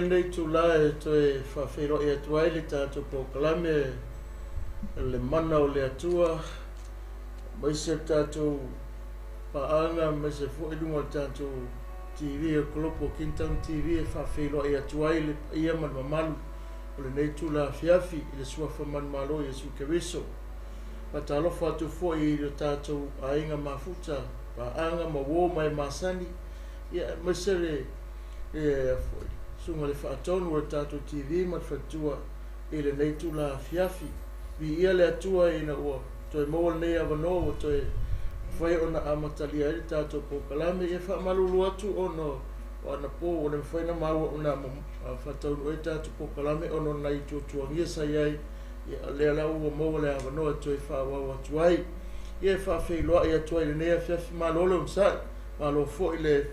Avea lenei itulā e toe faafeiloai atu ai le tatou polokalame Le Mana o le Atua, aemaise le tatou paaga, aemaise foi luga o le tatou TV o Global Kingdom TV e faafeiloai atu ai le paia ma le mamalu o lenei itula afiafi i le Suafa Manumalo o Iesu Keriso. Faatalofa atu foi i lo tatou aiga mafuta, paaga ma uo ma e masani, ia aemaise le foi susuga i le faatonu o le tatou TV ma le faletua i lenei itula afiafi. Viia le Atua ina ua toe maua lenei avanoa ua toe mafai ona amatalia ai le tatou polokalame. Ia faamalulu atu ona o anapo ua le mafai ona maua ona faataunuu ai le tatou polokalame ona o nai tuatuagia sa i ai. Ia o lea la ua maua le avanoa e toe faaauau atu ai. Ia e faafeiloai atu ai i lenei afiafi, malo le onosai, malo foi le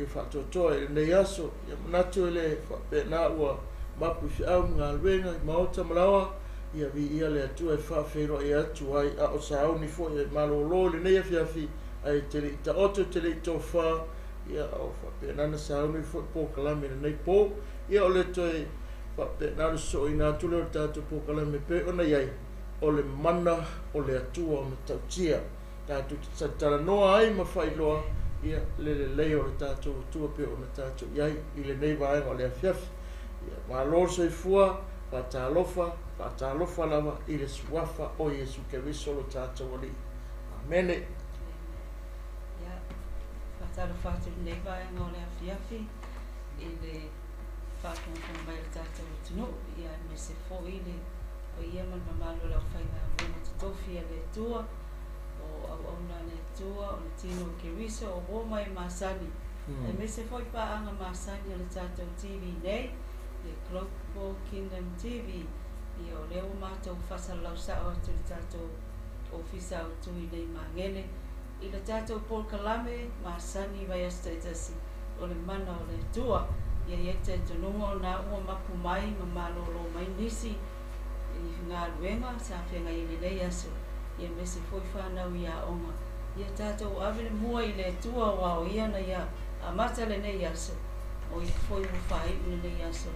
faatoatoa i lenei aso. Ia manatu e le faapena ua mapu i feau ma galuega i maota ma laoa. Ia viia le Atua e faafeiloai atu ai a o sauni foi e malolo i lenei afiafi, ae te le i taoto, te le i tofa, ia o faapena na sauni foi polokalame i lenei po. Ia o le toe faapena le sosoina atu lea o le tatou polokalame pei ona i ai o le mana o le Atua o matautia. Tatou te talanoa ai ma faailoa ia le lelei o le tatou Atua pei ona tatou i ai i lenei vaega o le afiafi. Ia malo le soifua, faatalofa, faatalofa lava i le Suafa o Iesu Keriso lo tatou Alii. Amene. Ia, faatalofa atu i lenei vaega o le afiafi i le faafogafoga mai o le tatou atunuu, ia aemaise foi le paia ma le mamalu o le aufaigaluega totofi a le Atua, o auauna a le Atua, o le tino o Keriso, o uo ma e masani, aemaise foi paaga masani a le tatou TV nei, le Global Kingdom TV. Ia o lea ua matou faasalalau sao atu i le tatou ofisa autu i nei Magele i le tatou polokalame masani vaiaso taitasi o le Mana o le Atua. Ia i ai le talitonuga o na ua mapu mai ma malolo mai nisi i galuega sa feagai i lenei aso, ia aemaise foi fanau i aoga. Ia tatou ave le mua i le Atua, aua o ia na ia amata lenei aso, o ia foi ua faaiu lenei aso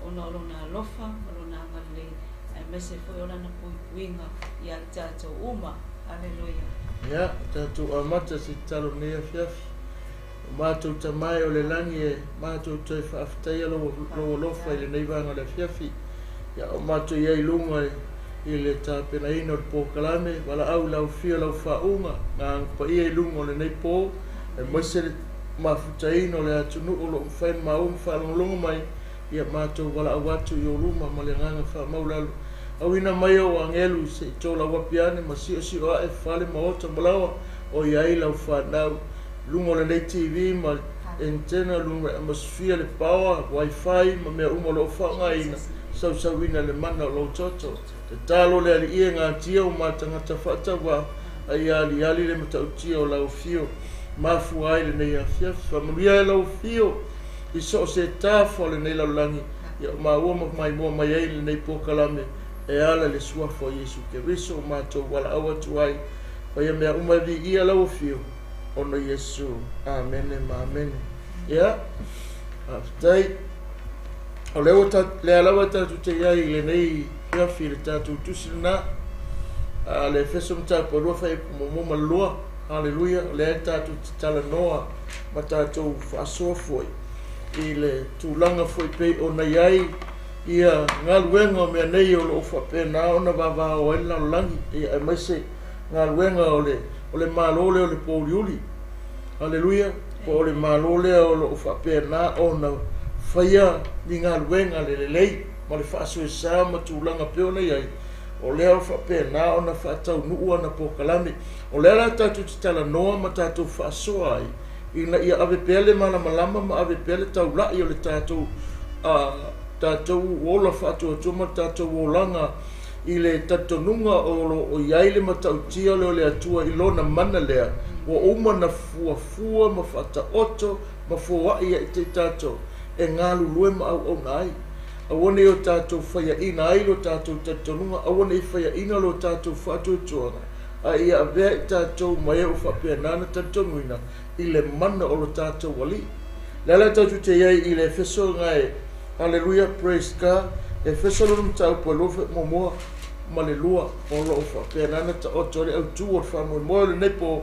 ona o lona alofa ma lona agalelei, aemaise foi o lana puipuiga ia i tatou uma. Aleluia. Ia, tatou amata se tatalo i lenei afiafi. O matou Tama e o le lagi e matou toe faafetaia lou alofa i lenei vaega o le afiafi. Ia, o matou i ai i luga i le tapenaina o le polokalame, valaau i lau afio, lau faauuga, agaga paia i luga o lenei po, aemaise le mafutaina o le atunuu o lo o mafai ona maua ma faalogologo mai. Ia matou valaau atu i ou luma ma le agaga faamaulalo. Auina mai ou agelu se i tolau api ane ma siosio ae fale maota ma laoa o i ai lau fanau. Luga o lenei TV ma antenna, luga o le atmosphere, le power, wifi ma mea uma o lo o faaaogaina, sausauina le mana o lou toto. Tatalo le Alii e gatia o ma tagata faatauvaa, a ia aliali le matautia o lau afio. Mafua ai lenei afiafi. Faamanuia ai lau afio i so o se tafa o lenei lalolagi, ia o maua ma maimoa mai ai lenei polokalame e ala i le Suafa o Iesu Keriso o matou valaau atu ai. Faia mea uma e viia lau afio ona Iesu. Amene ma amene. Ia, faafetai. O lea ua lea lava tatou te i ai i lenei afiafi i le tatou tusi lena a le Efeso mataupu 2 fuaiupu 1 ma 2. Haleluia. O lea tatou te talanoa ma tatou faasoa foi i le tulaga foi pei ona i ai ia galuega o mea nei o lo o faapena ona vavao ai le lalolagi, ia aemaise galuega o le malo lea o le pouliuli. Haleluia. Po o le malo lea o lo o faapena ona faia ni galuega le lelei ma le faasoesa ma tulaga pei ona i ai, o lea o faapena ona faataunuu ana polokalame. O lea la tatou te talanoa ma tatou faasoa ai ina ia ave pea le malamalama ma ave pea le taulai o le tatou tatou ola faatuatua ma le tatou olaga i le talitonuga o lo o i ai le matautia lea o le Atua i lona mana lea ua uma na fuafua ma faataoto ma foai ia i tatou e galulue ma auauna ai. Aua ne i o tatou faiaina ai lo tatou talitonuga, aua ne i faiaina lo tatou faatuatuaga, a ia avea i tatou ma e o faapena na talitonuina i le mana o lo tatou Alii. Le ala tatou te i ai i le Efeso gae Haleluia, praise God. Efeso lona mataupu e 21 ma le 2, o lo o faapena ona taoto ai le autu o le faamoemoe o lenei po,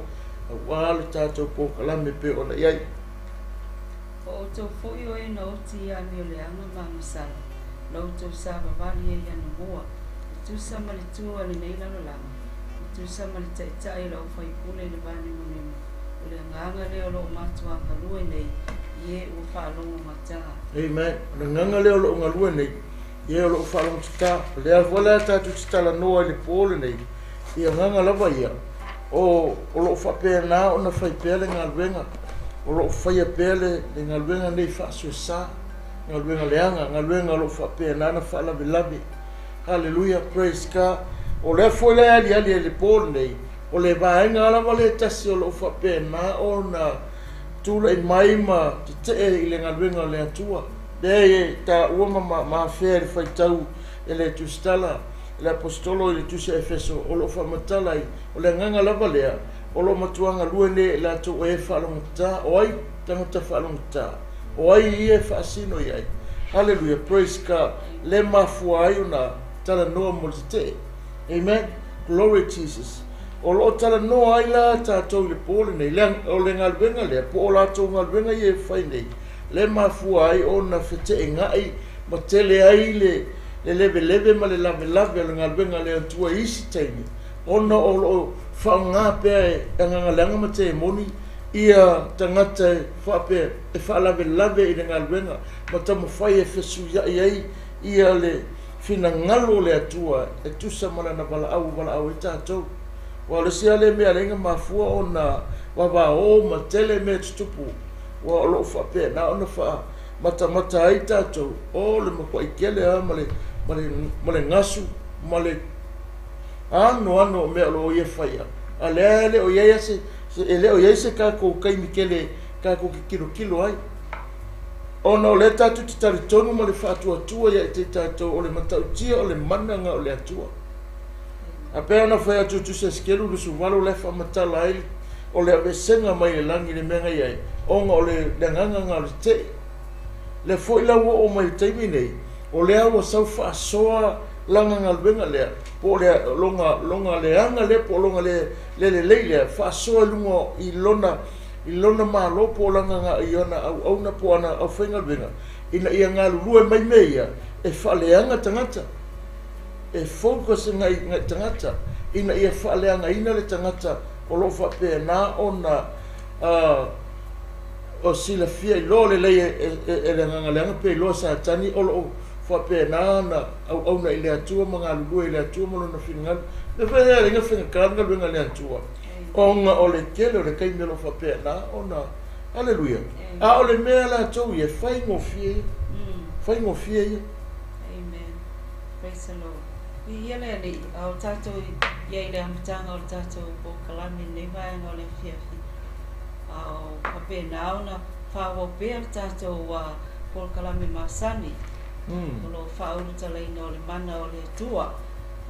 auā le tatou polokalame e pei ona i ai. O outou foi o e na oti i amioleaga ma agasala, la outou savavali ai anamua, e tusa ma le tu a lenei lalolagi, e tusa ma le taitai o le aufaipule i le vanemanema, o le agaga lea o lo o matuā galue nei i e ua faalogogata. Amen. O le agaga lea o lo o galue nei i e o lo o faalogotata. O lea foi la tatou te talanoa i le po lenei, i agaga lava ia, o, o lo o faapena ona fai pea le galuega, o lo o faia pea le, le galuega nei faasoesa, galuega leaga, galuega o lo o faapena ona faalavelave. Haleluia, praise God. O lea foi la e aliali ai i le po lenei, o le vaega lava lea e tasi o lo o faapena ona tulai mai ma tetee i le galuega a le Atua. Lea e taua ma ma afea i le faitau e le Tusitala, le Aposetolo i le Tusi a Efeso, o lo o faamatala ai, o le agaga lava lea, o lo o matua galue nei e latou e faalogotata, o ai tagata faalogotata, o ai ia e faasino i ai. Haleluia, praise God, le mafua ai ona talanoa mo le tetee. Amen, glory Jesus. O lo o talanoa ai la tatou i le po lenei, le, o le galuega lea, po o latou galuega ia e fai nei, le mafua ai ona feteenai ma tele ai le, le leveleve ma le lavelave o le galuega a le Atua i isi taimi, ona o lo o faaaoga pea e agaga leaga ma temoni ia tagata e faapea e faalavelave i le galuega ma taumafai e fesuiai ai ia le finagalo o le Atua e tusa ma Lana valaau ua valaau ai tatou. Aua o le isi lava lea mea e ala ai ona mafua ona vavao ma tele mea e tutupu, aua o lo o faapena ona faamatamata ai tatou, o le matuai tele lava ma le, ma le, ma le gasu ma le anoano o mea o lo o ia faia, a o lea e le o i ai se, e le o i ai se tatou taimi tele tatou te tilotilo ai. Ona o lea tatou te talitonu ma le faatuatua ia te tatou o le matautia o le mana na o le Atua. A pei ona fai atu i Tusi a Esekielu 28 la e faamatala ai o le aveesega mai le lagi i le mea na i ai, ona o le agaga na o le tetee. Lea foi la ua oo mai i le taimi nei, o lea ua sau faasoa lana galuega lea, po o le lona, lona leaga lea po o lona le, le lelei lea, faasoa i luga i lona, i lona malo po o lana, i ana auauna po o ana aufaigaluega, ina ia galulue mai mea ia e faaleaga tagata, e focus agai i tagata, ina ia faaleagaina le tagata o lo o faapena ona o silafia iloa lelei e le agaga leaga pe iloa e Satani o lo o faapena ona auauna i le Atua ma galulue i le Atua ma lona finagalo. O le mea foi lea e ala ai ona faigata le galuega a le Atua, ona o le tele o le taimi o lo o faapena ona, Aleluia. A o le mea latou ia, e faigofie ia. Faigofie ia. Amen. Praise the Lord. Viia le Alii, a o tatou i ai i le amataga o le tatou polokalame i lenei vaega o le afiafi, a o faapena ona faaauau pea le tatou polokalame masani, o lo o faaulutalaina o le mana o le Atua,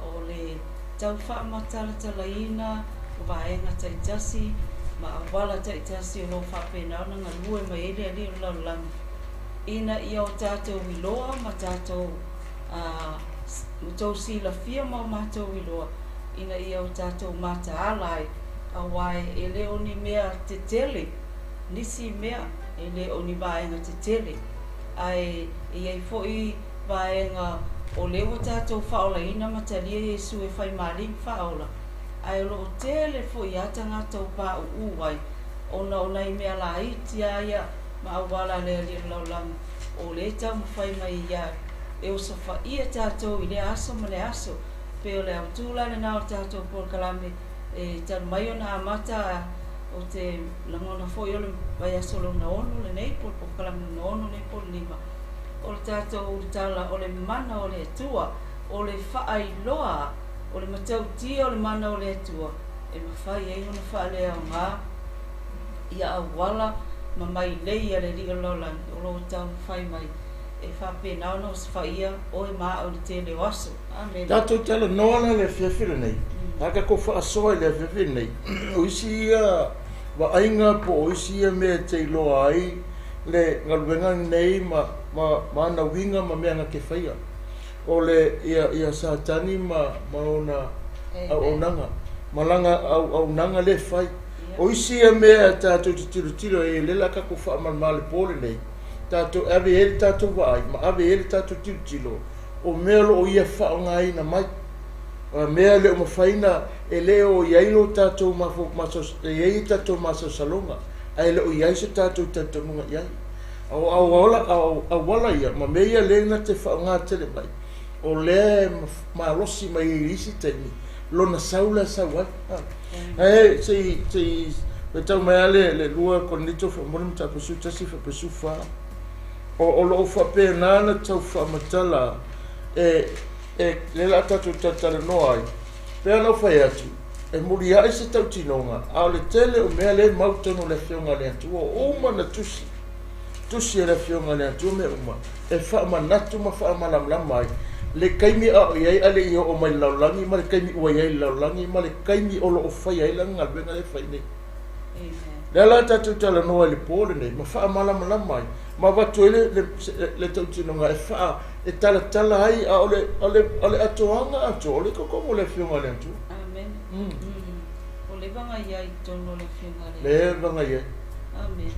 o le tau faamatalatalaina o vaega taitasi ma auala taitasi o lo o faapena ona galue mai ai le Alii o le lalolagi, ina ia o tatou iloa ma tatou ma tou silafia ma o matou iloa, ina ia o tatou mataala ai, aua e le o ni mea tetele nisi mea, e le o ni vaega tetele, ae e i ai foi vaega o lea ua tatou faaolaina ma talia Iesu e fai ma Alii ma Faaola, ae o lo o tele foi lava tagata o pauu ai, ona o nai mea laiti lava ia ma auala a le Alii o le lalolagi, o lea e taumafai mai ia e osofaia tatou i lea aso ma lea aso. Pei o le autu la lena o le tatou polokalame e talu mai ona amata, ou te lagona foi o le vaiaso lona ono lenei, po o le polokalame lona ono lenei po o le lima, o le tatou ulutala o le mana o le Atua, o le faailoa, o le matautia o le mana o le Atua e mafai ai ona faaleaoga ia auala ma mailei a le Alii o le lalolagi o lo o taumafai mai e faapena ona osofaia oe ma au i le tele o aso. Amene. Tatou talanoa la i le afiafi lenei, a tatou faasoa i le afiafi lenei, o isi ia vaaiga po o isi ia mea e te iloa ai le galuega lenei ma ma ana uiga ma mea na te faia. O le ia Satani ma ona auaunaga, ma lana auaunaga lē fai. O isi ia mea tatou te tilotilo ai, lea la tatou faamalemale po lenei, tatou ave ai le tatou vaai ma ave ai le tatou tilotilo, o mea o loo ia faaaogaina mai. O mea le o mafai na e le o i ai lo tatou e i ai tatou masalosaloga, ae le o i ai se tatou talitonuga i ai. O auala ia, ma mea ia lea na te faaaoga tele mai, o lea malosi mai i isi taimi, lona sau lea sau ai. Ae se i tau mai le 2 Korinito faamolemole mataupu 11 14. O loo faapena na tau faamatala e le la tatou talatalanoa ai. Pea lau fai atu, e muliai se tautinoga, a o le tele o mea le mau tonu le Afioga a le Atua, o uma na tusi, tusi e le Afioga a le Atua mea uma, e faamanatu ma faamalamalama ai. Le kaimi a o i ai ale i oo mai le lalolagi, ma le kaimi ua i ai le lalolagi, ma le kaimi o loo fai ai lana galuega le fai nei. Lea la tatou talanoa i le po lenei, ma faamalamalama ai, ma avatu ai le tautinoga e e talatala ai, a o le atoaga atoa, o le totonu o le Afioga a le Atua. Amen. O le vaga ia i totonu o le Afioga a le Atua. Le vaga ia. Amen.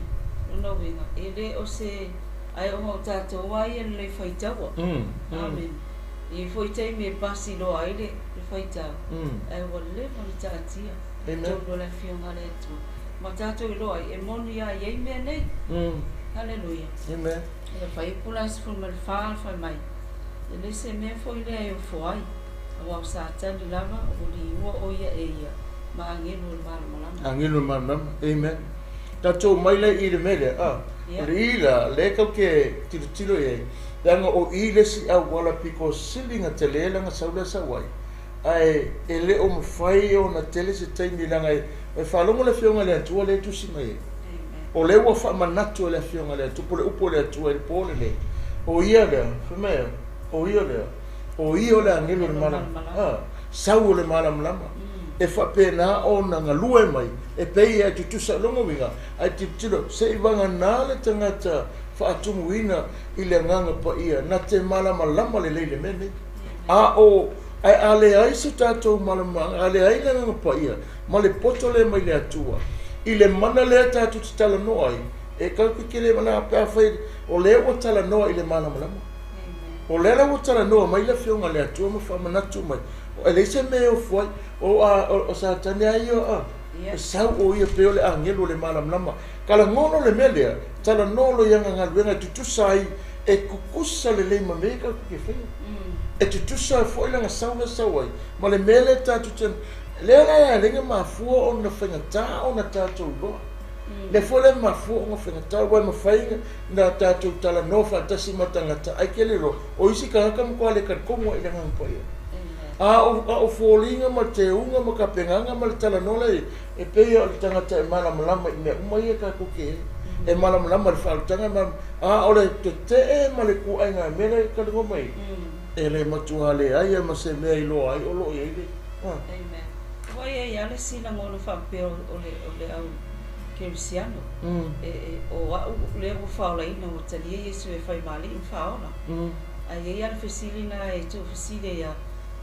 Lona uiga, e le o se ai o ngau tatou ai e le faitaua. Amen. I foi taimi e pasi loa ai le faitau. Ai ua leva ona taatia. Totonu o le Afioga a le Atua. Ma tatou iloa ai, e moni a i ai mea nei. Hallelujah. Amen. E fai pula 14 fai mai. E le se mea foi lea e ofo ai. Aua o Satani lava, o liua o ia e ia. Ma agelu o le malamalama. Agelu o le malamalama. Amen. Tatou mai le i le mea lea. O le i la, le kau ke tilotilo i ai. Leaga o i le si auala piko sili na tele lana sau lea sau ai. Ae e le o mafai ona tele se taimi leaga e faalogo le Afioga i le Atua le tusi mai ai. O lea ua faamanatu e le Afioga i le Atua, po le upu o le Atua i le po lenei. O ia lea, fai mai, o ia lea, o ia o le agelu o le malamalama. Sau o le malamalama. E faapena ona galue mai, e pei e tutusa longa uiga, ai tilotilo, se i vagana le tagata faatumuina i le agaga paia, na te malamalama lelei le mea nei. A o ai a leai se tatou malamalama, a leai le agaga paia, ma le poto le mai le Atua, i le mana lea tatou te talanoa ai, e kaukekele mana pe afai, o lea ua talanoa i le malamalama. O lea la ua talanoa mai le Afioga a le Atua ma faamanatu mai. O e leai se mea e ofo ai, o Satani ai ia, e sau o ia pe o le agelu o le malamalama. Kalagono le mea lea, talanoa lo ia galuega e tutusa ai, e kukusa lelei ma mea kaukeke faia. E tutusa foi lana sau lea sau ai, ma le mea lea tatou te lea la e lenga mafua ona faigata ona tatou iloa. Le foi le mafua ona faigata, ua e mafai na tatou talanoa faatasi ma tagata ai ke le iloa. O isi tagata matua le talitonu ai i le agaga paia. A o foliga ma teuga ma kapegaga ma le talanoa lea e pei o le tagata e malamalama i mea uma ia tatou te ai. E malamalama i le faaolataga, a o le tetee ma le kuaiga mea lea e talanoa mai. E le matua leai ma se mea iloa ai o loo i ai le. Amen. Ua ia ia le sila ngono faapea o le au kerisiano. E o au le ua faolaina ua talia Iesu e fai mali i faola. Ai ia le fesili na e tu fesili ia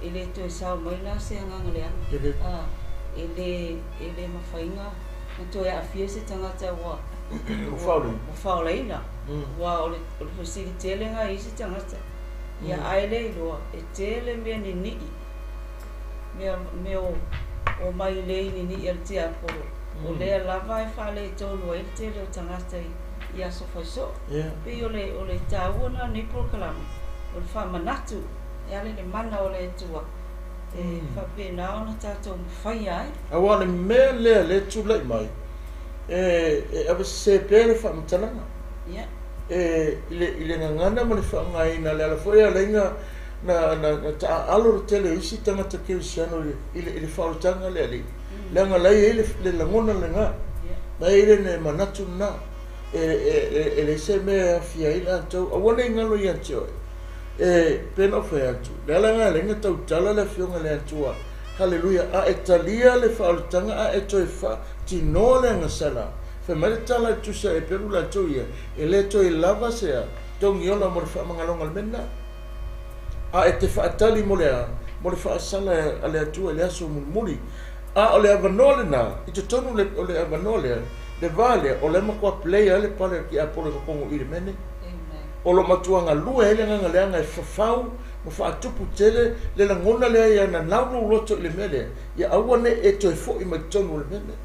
e le toe sao mai la se agaga leaga. E le mafaiga na toe aafia se tagata ua faolaina. Ua o le fesili tele ga i se tagata. Ia ai le iloa e tele mea ninii. Mea o mai lei ninii a le tiapolo. O lea lava e faale tonu ai le tele o tagata i aso faisoo. Pei o le taua na nei polokalame, o le faamanatu, e ala i le mana o le Atua. E faapena ona tatou mafaia ai. Aua le mea lea le tulai mai, e avesese pea le faamatalaga. E i le gagana ma le faaaogaina, le ala foi alaiga na taaalo le tele o isi tagata kerisiano i le faaolataga le alii. Leaga lai ai le lagona lena. Lai ai le manatu lena. E leai se mea e afia ai latou. Aua ne i galo ia te oe. E pei ona ou fai atu, le ala lena e leai na tautala le Afioga i le Atua. Hallelujah. A e talia le faaolataga, a e toe faatinoa le agasala. Fai mai le tala e tusa e pelu latou ia, e le toe lava sea, Togi ola mo le faamagaloga o le mea lena. A e te faatali mo le a? Mo le faasala a le Atua i le aso mulimuli. A o le avanoa lena, i totonu o le avanoa lea, le va lea, o la e matua play ai le pale a le tiapolo i totonu i le mea nei. O lo o matua galue ai le agaga leaga e fafau ma faatupu tele le lagona lea ia nanau lou loto i le mea lea, ia aua ne i e toe foi mai totonu o le mea lea.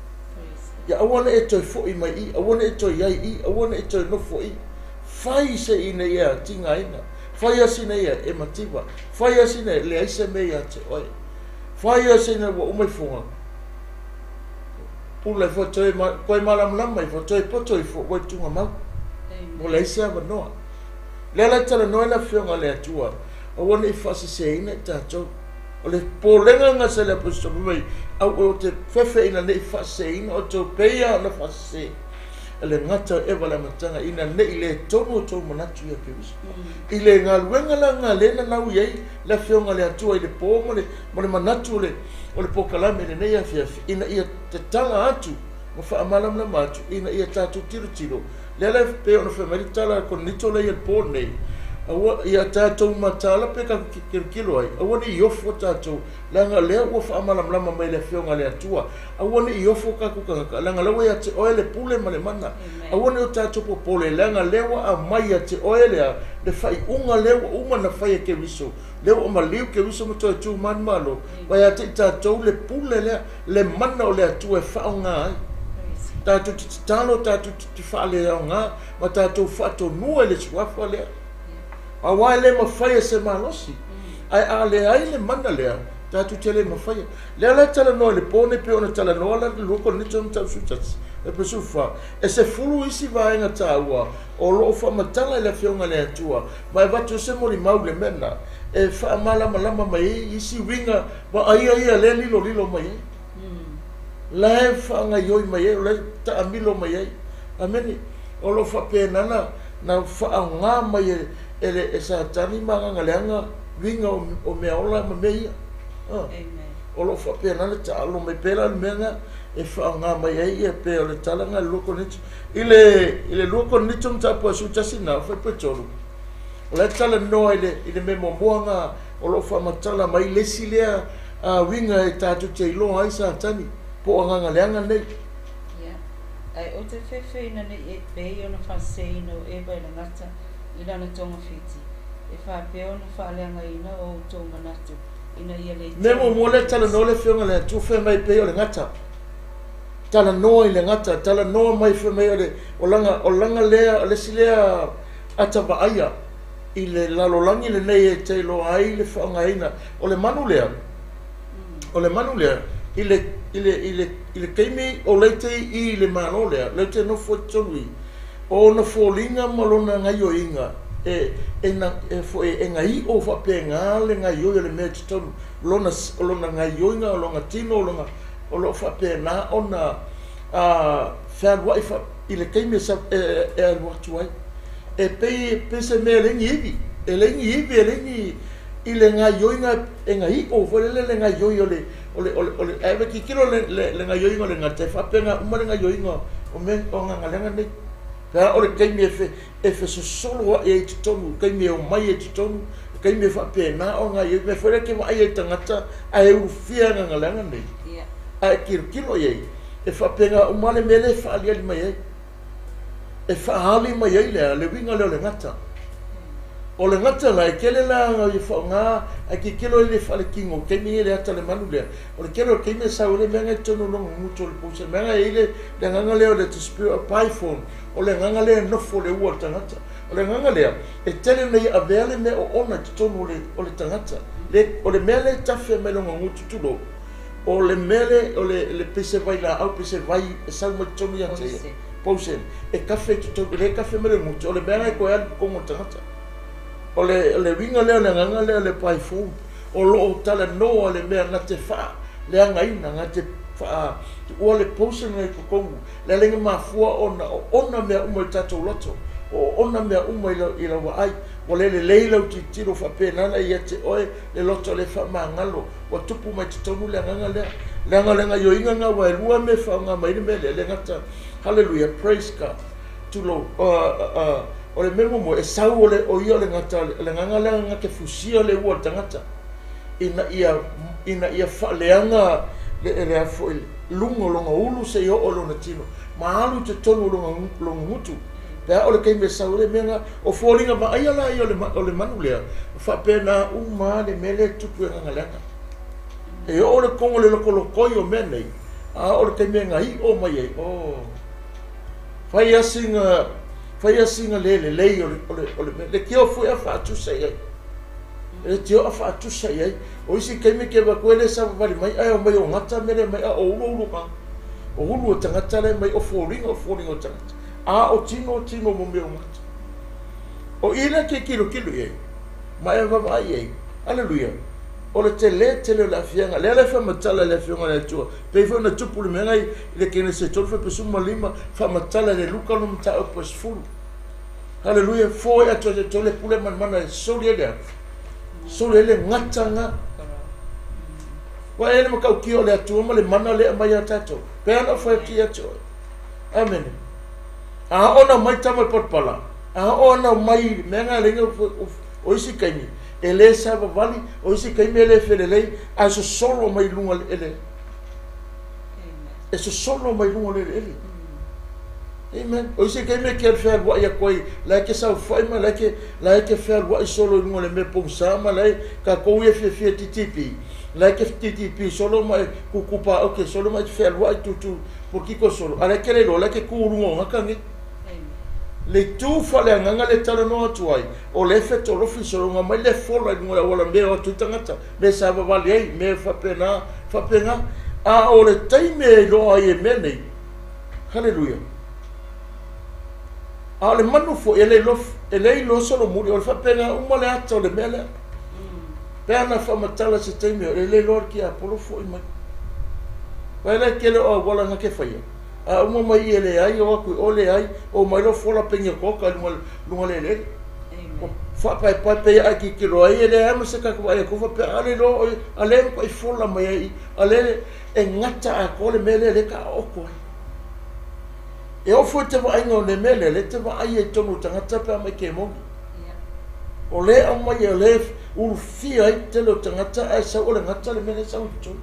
Ia aua ne i e toe foi mai i, aua ne i e toe i ai i, aua ne i e toe nofo i. Fai se ina ia tigaina, fai a sina ia e mativa, fai a sina e leai se mea ia te oe. Fai a sina ua uma ifoga, pula ifo toe, toe malamalama ifo, toe poto ifo, ua i tugamau. Ua leai se avanoa. Lea la e talanoa ai le Afioga a le Atua, aua ne i faaseseina i tatou. O le popolega lena sa le Aposetolo mai, au ou te fefe ina ne i faaseseina outou pei lava ona faasese e le gata o Eva i le amataga, ina ne i le tonu outou manatu ia Keriso. I le galuega la lena lea na nau i ai le Afioga a le Atua i le po ma le, ma le manatu o le, o le polokalame i lenei afiafi, ina ia tatala atu ma faamalamalama atu, ina ia tatou tilotilo. Lea la e pei ona fai mai le tala a Korinito lea i le po lenei, aua, ia tatou mataala pe tatou tilotilo ai, aua ne i ofo tatou, leaga o lea ua faamalamalama mai e le Afioga a le Atua, aua ne i ofo tatou tagata, leaga o la ua ia te oe le pule ma le mana. Aua ne i o tatou popole, leaga o lea ua aumai ia te oe le a? Le faaiuga lea ua uma ona fai e Keriso, lea ua maliu Keriso ma toe tu manumalo, ua ia te i tatou le pule lea, le mana o le Atua e faaaoga ai. Tatou te tatalo, tatou te faaleaoga ma tatou faatonua i le suafa lea. Aua e le mafai e se malosi. Ae a leai le mana lea, tatou te le mafaia. Lea la e talanoa i le po nei pei ona talanoa la le 2 Korinito 11, 14, e 10 isi vaega taua o lo o faamatala i le Afioga a le Atua ma e avatu ai se molimau i le mea lena e faamalamalama mai ai isi uiga vaaia ia lea e lilolilo mai ai. La e faagaioi mai ai, o la e taamilo mai ai. Amene. O lo o faapena na, na faaaoga mai e, e, le, e Satani ma agaga leaga uiga o, o mea ola ma mea ia. O lo o faapena le taalo mai pea la le mea lena e faaaoga mai ai ia pei o le tala lena i le 2 Korinito. I le, i le 2 Korinito mataupu 11 na, fuaiupu e 3, o la e talanoa i le, i le mea muamua lena o lo o faamatala mai le isi lea uiga e tatou te iloa ai Satani po o agaga leaga nei. Ia, ae ou te fefe ina ne i e pei ona faaseseina o Eva i le gata i lana togafiti, e faapea ona faaleagaina o outou manatu ina ia le Mea muamua lea talanoa le Afioga i le Atua fai mai pei o le gata. Talanoa i le gata, talanoa mai fai mai o le o lana o lana lea o le isi lea ata vaaia i le lalolagi lenei e te iloa ai le faaaogaina o le manu lea, o le manu lea i le, i le, i le, i le taimi o lea te i i le Malo lea, lea te nofo i totonu i, o ona foliga ma lona gaioiga, e, e, na, e, foi, e gaio faapena le gaioi o le mea i totonu, lona, o lona gaioiga, o lona tino, o lona, o lo o faapena ona a, fealuai fa, i le taimi e, e, e alu atu ai. E pei, e pei se mea e leai ni ivi, e leai ni ivi, e leai ni, i le gaioiga e gaio foi lele le gaioi o le o le o le o le ae ave tilotilo le le le gaioiga o le gata e faapena uma le gaioiga o mea o agaga nei. Pe a o le taimi e fe e fesosolo ae ai i totonu, taimi e omai ai i totonu, taimi e faapena ona gaioi mea foi lea e te vaai ai i tagata ae ulufia e agaga nei. Ae tilotilo i ai e faapena uma le mea lea e faaaliali mai ai. E faaali mai ai le a? Le uiga lea o le gata. O le gata la, e tele la ana ia faaaoga, ae tilotilo i le faaletino o le taimi lenei i le ata o le manu lea, o le tele o taimi e sau ai le mea lena i totonu o lona gutu o le pusa. O le mea lena e i ai le agaga lea o le the spirit of python, o le agaga lea e nofo i le ua o le tagata. O le agaga lea, e tele ina ia avea le mea oona i totonu o le, o le tagata. Le, o le mea lea e tafe mai lona gutu, tulou, O le mea le, o le, le pei se vailaau, pei se vai e sau mai totonu ia te ia. Poison. E kafe i totonu, e le kafe mai le gutu, o le mea lena e toe alu i totonu o le tagata. O le, o le uiga lea o le agaga lea o le paifou, o lo o talanoa le mea na te faaleagaina, na te faa, tuua le poison lena i totonu, le ala i mafua ona oona mea uma i le tatou loto, o oona mea uma i lau, i lau vaai, ua le lelei lau tilotilo faapena na ia te oe le loto le faamagalo, Ua tupu mai totonu le agaga lea. Leaga o le gaioiga lena aua e lua mea e faaaoga mai ai le mea lea, le gata, Hallelujah, praise God, tulou, O le mea muamua, e sau o le, o ia o le gata, o le agaga lea na te fusia le ua o le tagata, ina ia, ina ia faaleaga le, le a foi, luga o lona ulu seia oo i lona tino, ma alu i totonu o lona, lona gutu. Pe a o le taimi e sau ai le mea lena, o foliga vaaia la ia o le, o le manu lea, faapena uma lava le mea lea e tupu i agaga leaga. E oo le kogo i le lokolokoi o mea nei, a oo le taimi e gaio mai ai, oh, fai lava sina, fai lava sina le lelei o le, o le, o le mea, leitioa foi a faatusa i ai. E leitioa a faatusa i ai. O isi taimi e te alu atu e le savavali mai ae omai o gata mea lea mai, a o ulu ulu na. O ulu o tagata la e mai, o foliga o foliga o tagata. A o tino o tino mo mea o gata. O i lea e te tilotilo i ai, ma e vaavaai i ai. Aleluia! O le tele tele o le aafiaga. Lea la e faamatala e le Afioga a le Atua, pei foi ona tupu le mea na i le Kenese 3:15, faamatala e le Luka lona mataupu e 10. Aleluia! Foe atu e te le pule manamana e soli ai le a? Soli ai le gata na. Ua e le matautia o le Atua ma le mana lea e aumai ia tatou. Pe ana ou fai atu ia te oe. Amene. A oo na mai tama i palapala, a oo ana mai mea na leina o isi taimi, e le savavali, o isi taimi e le felelei, ae sosolo mai luga o le eleele. E sosolo mai luga o le eleele. Amen. O isi taimi e ke fealuai atu ai, la e ke saofai ma la e ke, la e ke fealuai solo i luga o le mea pogisa ma la e tatou ia fiafia TTP, la e ke TTP solo ma e kuku paoke solo ma e fealuai tutu polokiko solo, a la e ke le iloa, la e ke ku i luga o gata nei. Le itu faaleagaga lea e talanoa atu ai, o le fetolofi sologa mai le fola i luga o le auala mea o atu ai tagata, mea savavali ai, mea faapena, faapena. A o le taimi e iloa ai e mea nei, haleluia. A o le manu foi, e le iloa, e le iloa solomuli, o le faapena uma le ata o le mea lea. Pe ana faamatala se taimi, e le iloa le tiapolo foi mai. Vaai la i tele o auala na ke faia. A uma mai ia leai, o atu i o leai, o mai loa fola penia koka i luga, luga le eleele. Ua faapaepae pei a e tilotilo ai e leai ma se tatou vaai atu faapea a le iloa oi, a lea e matuai fola mai ai i, a lea e gata atoa le mea lea lea e taaooto ai. E oo foi te vaaiga o le mea lea, lea te vaai ai i totonu o tagata pe a mai kemoni. O lea e aumai o lea e ulufia ai le tele o tagata ae sau o le gata le mea lea e sau i totonu.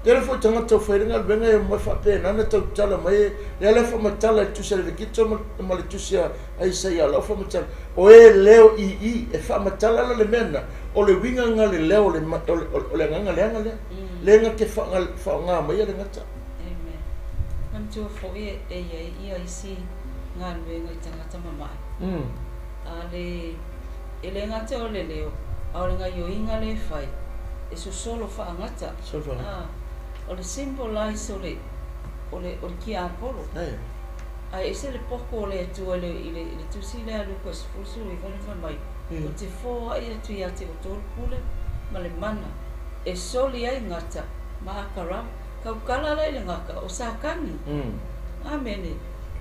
Tele foi tagata ua fai ai le galuega e omai faapena ona tautala mai lea la e faamatala i le tusi a Levitito ma le tusi a Isaia o lau faamatala o e leo ii e faamatala la le mea lena o le uiga lena le leo o le o le agaga leaga lea lea na te faaaoga mai e le gata. Amen. Manatua foi e i ai ia isi galuega i tagata mamae. A le E le gata o le leo, a o le gaioiga lea e fai, e sosolo faagata. A, o le symbolize o le, o le, o le tiapolo. Ae ese le poko o le Atua i le, i le, i le tusi lea a Luka 19 le fai mai, Ou te foai atu ia te outou le pule ma le mana e soli ai gata ma akara, tautala la i le gata o Satani. Amene.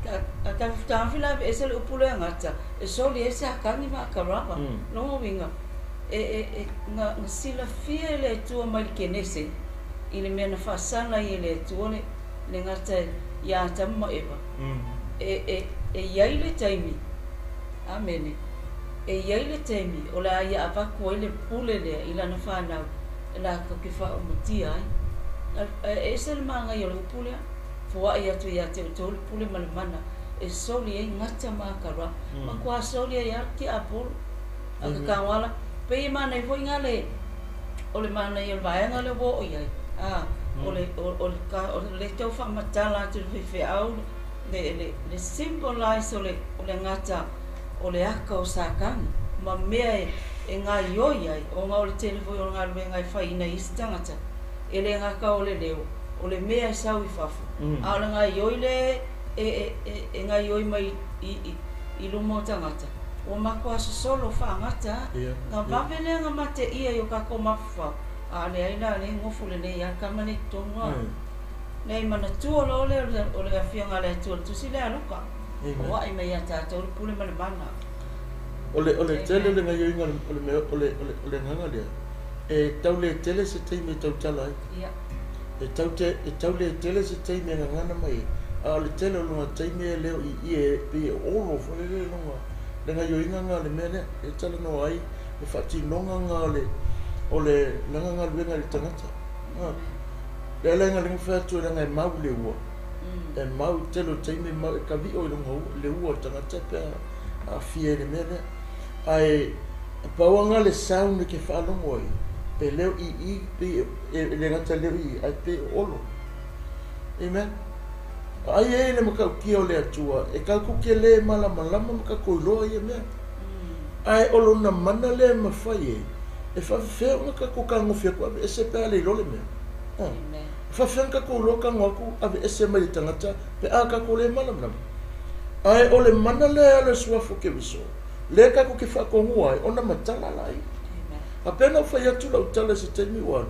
A tafi la aveese le upu lea gata, e soli ai Satani ma Akarava. Lona uiga, e, e, e, na, na silafia e le Atua mai le Kenese, i le mea na faasala ai e le Atua le, le gata ia Atamu ma Eva. E, e, e i ai le taimi, amene, e i ai le taimi o le a ia avatu ai le pule lea i lana fanau e latou te faaumatia ai. E ese le manaia o le upu lea. Foai atu ia te outou le pule ma le mana e soli ai gata ma akara, matua soli ai lava le tiapolo. A ka kawala, pei e manaia foi nga le, o le manaia o le vaega lea ua oo i ai, a, o le, o le, o le tau faamatala atu i le faifeau le, le, le symbolize o le, o le gata o le aka o Satani ma mea e, e gaioi ai, ona o le tele foi o galuega e faiina e isi tagata, e le gata o le leo, o le mea e sau i fafo, a o le gaioi lea e gaioi mai i luma o tagata, ua matua sosolo faagata a. Na vave lea na mateia i o tatou mafaufau, a leai la lea e nofo lelei lava le tama lea i totonu a. Leai, manatua loa lea o le Afioga a le Atua i le Tusi lea a Luka, o ae mai ia tatou le pule ma le mana. O le tele o le gaioiga o le mea o le agaga lea, e tau le tele se taimi e tautala ai. E tau te, e tau le tele se taimi e gagana mai ai, A o le tele o lona taimi e le o i i e pei e olo foi lele lona le gaoioiga lena o le mea lea e talanoa ai le faatinoga lena o le o le lana galuega i le tagata. Le ala ina fai atu e leaga e mau le ua. E mau i tele o taimi e mau e kavio i luga le ua o le tagata pe a aafia i le mea lea. Ae pau lava le sound e ke faalogo ai, e leo i i, pei e le gata leo i i, ae pei o olo. Amen. Ai e le matautia o le Atua, e tatou te le malamalama ma tatou iloa ia mea. Ae o lona mana lea e mafai ai, e faafefea ona tatou tagofi atu aveese pe a le iloa le mea. E faafefea ona tatou iloa tago atu aveese mai le tagata pe a tatou le malamalama. Ae o le mana lea e ala i le suafa o Keriso, lea tatou te faatonua ai, ona matala laia. A pei ona ou fai atu lau tala i se taimi ua alu,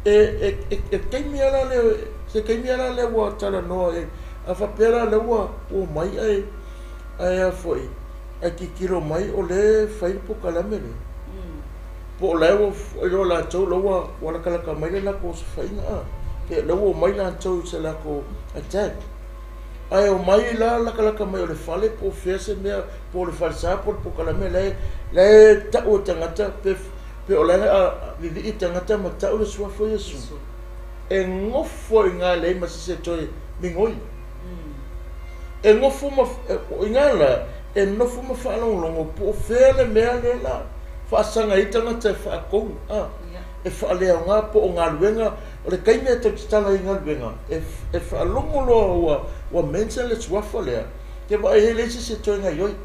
e taimi lava la lea, se taimi lava la lea ua talanoa ai, a faapea la lea ua omai ae a foi, ae tilotilo mai o lea e fai le polokalame lea. Po o la e ua iloa latou la ua latalata mai le latou osofaiga, pe la ua omai latou i se latou attack. Ae omai la latalata mai o le fale po o fea se mea, po o le falesa po o le polokalame la e tau e tagata, pe o la e vivii tagata ma tau le suafa o Iesu. E gofo i ngā lei ma se se toe migoi. E gofo ma, i ngā la, e nofo ma whaalongolongo po o fea le mea le la. Whaasaga i tagata e whaakou, e whaalea ngā po o ngā luenga, o le kaimi e tau tatala i ngā luenga, e whaalongo loa ua mention le suafa lea, ke wa e hele se se toe ngai oi.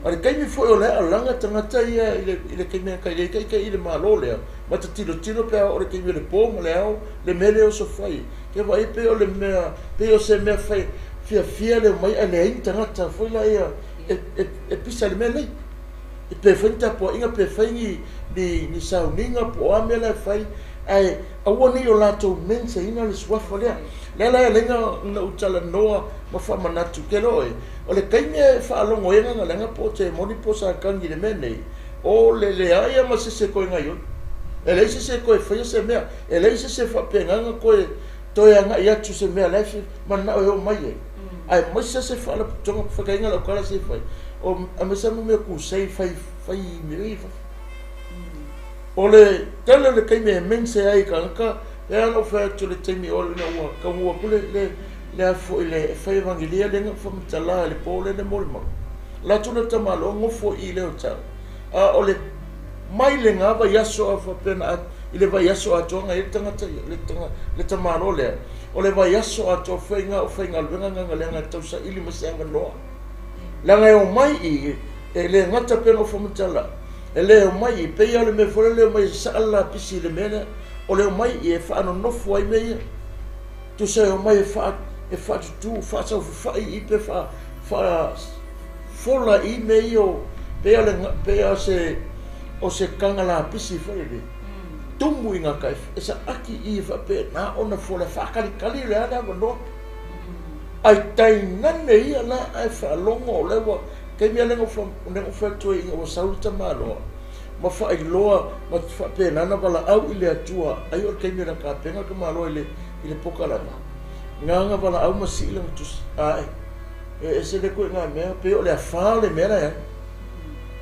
A le kaimi foi o lea alanga tagata ia i le kaimi kai le kai kai i le malo lea, ma te tilo tilo pe o le kaimi o le pō ma le ao, le mele o so fai. Ke wa e pe o le mea, pe o se mea fai, fia fia le mai a le ai tagata foi la ia, e pisa le mea nei. E pe fai ni tapuaiga, pe fai ni sauniga, po o a mea la e fai, ae aua nei o latou menseina le suafa lea. Lea la e lenga na utalanoa ma whaamanatu ke loe. O le kaimi e whaalongo e nganga lenga po te moni po sa kangi le mea nei. O le lea ia ma se se koe ngai oi. E lei se se koe whaia se mea. E lei se se whapea nganga koe toe anga i atu se mea lefi mana o e o mai e. Ai mai se se whaala tonga whakainga lau kala se whai. O a me sa mo mea ku sei whai whai mea i whai. O le tele le kaimi e mense ai ka ngaka, e ana o whai atu le taimi o le ua kaungua kule le a fo i le whai evangelia le nga whamitala le pō le le mole mau. La tuna tamalo ngofo i le o tau. A o le mai le ngā vai aso a whapena i le vai aso atoa ngai le tangata le tamalo lea. O le vai aso atoa whai ngā o whai ngā luenga ngā le ngā tausa ili ma se anga noa. La ngai o mai i e le ngata pena o whamitala. E le o mai i peia le mea fole le o mai sa ala pisi le mea lea. O le o mai i e whaanonofo ai mea ia. Tu se o mai e whaatutu, whaasauwhai i pe whaafola i mea ia o pea se o se kanga la pisi fole le. Tumu i ngā kai, e sa aki i e whaapea nā ona fola whaakalikali le ana wanoa. Ai tainane ia la ai whaalongo o lewa. Kei mea lengo whatua i ngā wasaurita māloa. Ma whaailoa, ma whaapea nana wala au i le atua. Ai o le kei mea na kāpenga ka māloa i le pokalama. Ngā ngā wala au ma si i langa tusi. Ae, e se le koe ngā mea, pe o le awhā le mea ea.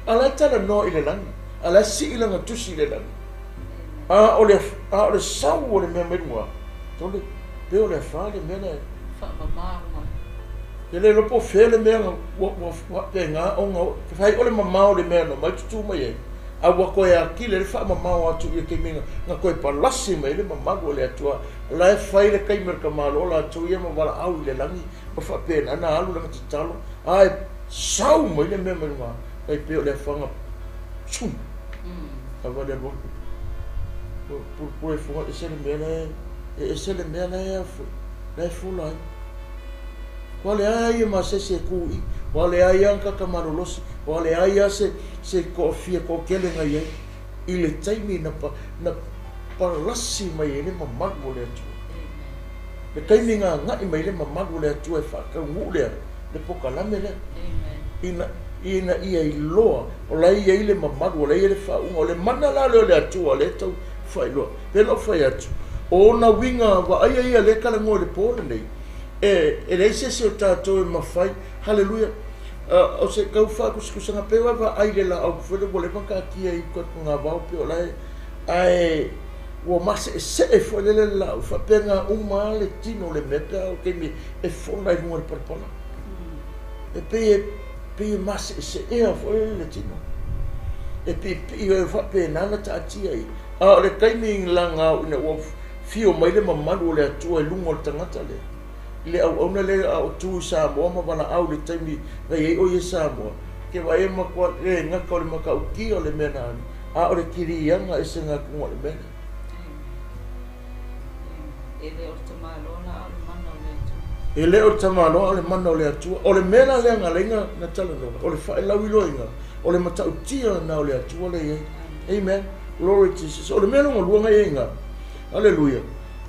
Ala tala noa i le langi. Ala si i langa tusi i le langi. A o le sau o le mea mai lunga. Tole, pe o le awhā le mea ea. Whaamamā. Te le lopo whea le mea ngā pe ngā o ngā, te whai o le mamao le mea no, mai tutu mai e. A ua koe a kile le whaamamao atu i le keimi ngā koe palasi mai le mamalu o le atua. La e whai le kaimera ka malo la atu ia ma wala au i le langi, ma whaapena na alu langa tatalo. A e sau mai le mea mai ngā, kai pe o le awhanga, tsum, a wale alua. Purupure funga, e se le mea la e, e se le mea la e a fui, la e fula ai. Wa le ai ma se se kui, wa le ai anka ka malolosi, wa le ai se se ko fia ko kele ngai ai. I le taimi na palasi mai e le mamalu o le Atua. Le taimi ngā ngai mai le mamalu o le Atua e whaakaungu lea, le pokalame lea. Ina ia i loa, o la ia i le mamalu, o la ia le whaunga, o le mana la leo le Atua, le tau whailoa. Pela o whai atu, o na winga wa aia ia le kala ngoi le pōle nei. E leai se isi o tatou e mafai. Haleluia! O se tau faatusatusaga pei ua e vaai i le laau foi lea ua leva ona taatia i uka i le pagavao pei o la e, ae ua maseesee foi lele le laau, faapena uma lava le tino o le mea pe a oo i le taimi e fola i luga o le palapala. E pei e, pei e maseeseea foi lele le tino. E piipii ai faapena ona taatia ai. A o le taimi lagao ina ua fio mai le mamalu o le Atua i luga o le tagata lea, i le auauna lea a o tu i Samoa ma valaau i le taimi na i ai o ia i Samoa, ke vaai e matua le gata o le matautia o le mea na alu, a o le kiliaga esega atuga o le mea lea. E le o le tamaloa la a o le mana o le Atua. E le o le tamaloa a o le mana o le Atua. O le mea la lea na ala ai na talanoa, o le faelauiloaina, o le matautia lena o le Atua lea e i ai. Amen. Glory to Jesus. O le mea lona lua na i ai i ina, Aleluia,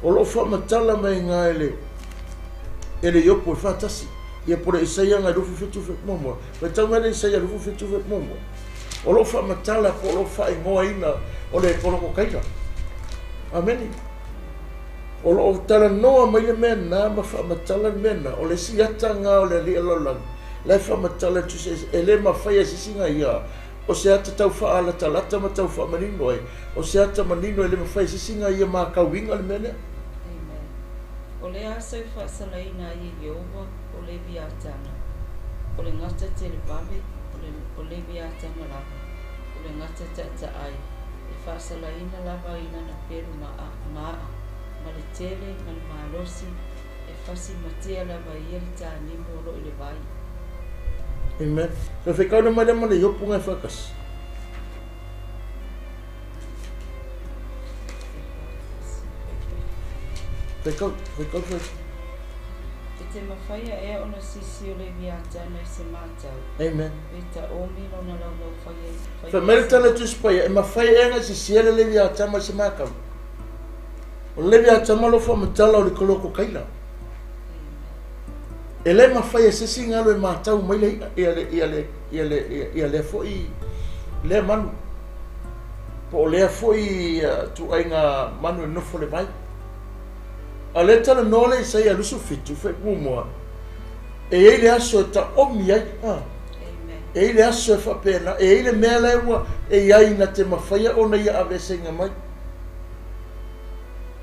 o lo o faamatala mai iina e le, e le Iopo e faatasi, ia po o le Isaia agai 27 muamua. Faitau mai le Isaia 27 muamua. O lo o faamatala po o lo o faaigoaina o le kolokokaila. Amene. O lo o talanoa mai le mea lena ma faamatala le mea lena. O le isi ata lena o le alii o le lalolagi, la e faamatala e tusa e le mafai e se isi na ia o se ata tau faalatalata ma tau faamanino ai, o se ata manino e le mafai e se isi na ia matauina le mea lea. Amen. O le aso e faasalaina ai e Ieova o Leviatana, o le gata televave, o le o Leviatana lava, o le gata taataai, e faasalaina lava i lana pelu maa, ma le tele ma le malosi, e fasi matea lava e ia le tānimu o lo o i le vai. Amen. So whekauna mai le ma le Iopo ngai whakasi. Whekau, whekau, whekau. E te mawhaia ea ona sisi o Leviatana i se mātau. Amen. Pe taomi lona laulau whai Fai mai le tala Tusi Paia, e mafai ea na sisia le Leviatama i se makau. O le Leviatama lo faamatala o le kolokokaila. E le mafai e se isi galu e matau mai le i'a ia le ia le ia le ia lea foi lea manu. Po o lea foi ituaiga manu e nofo le vai. A o lea talanoa le Isaia 27 fai muamua, e i ai le aso e taomi ai. E i ai le aso e faapena, e i ai le mea la ua e i ai na te mafaia ona ia aveeseina mai.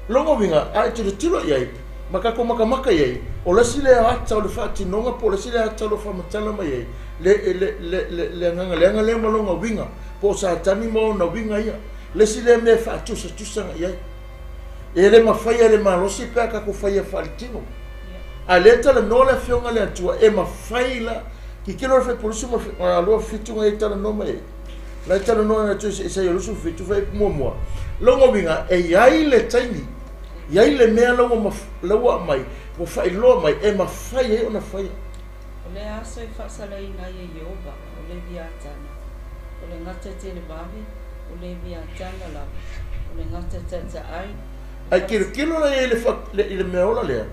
Lona uiga, a e tilotilo i ai, ma tatou matamata i ai, o le isi lea ata o le faatinoga po o le isi lea ata o lo o faamatala mai ai le, le, le, le, le agaga leaga lea ma lona uiga, po o Satani ma ona uiga ia. Le isi lea mea e faatusatusa i ai. E le mafai e le malosi pe a tatou faia faaletino. A lea talanoa le Afioga a le Atua, e mafai la, tilotilo le Faipulusu ma 27 na e talanoa mai ai. La e talanoa na tu Isaia 27 fai muamua. Lona uiga, e i ai le taimi, i ai le mea la ua, la ua aumai, ua faailoa mai, e mafai ai ona faia. O le aso e faasalaina ai e Ieova, o Leviatana, o le gata televave, o Leviatana lava, o le gata taataai, e Ai tilotilo la i ai le, fa, le, i le mea ola lea,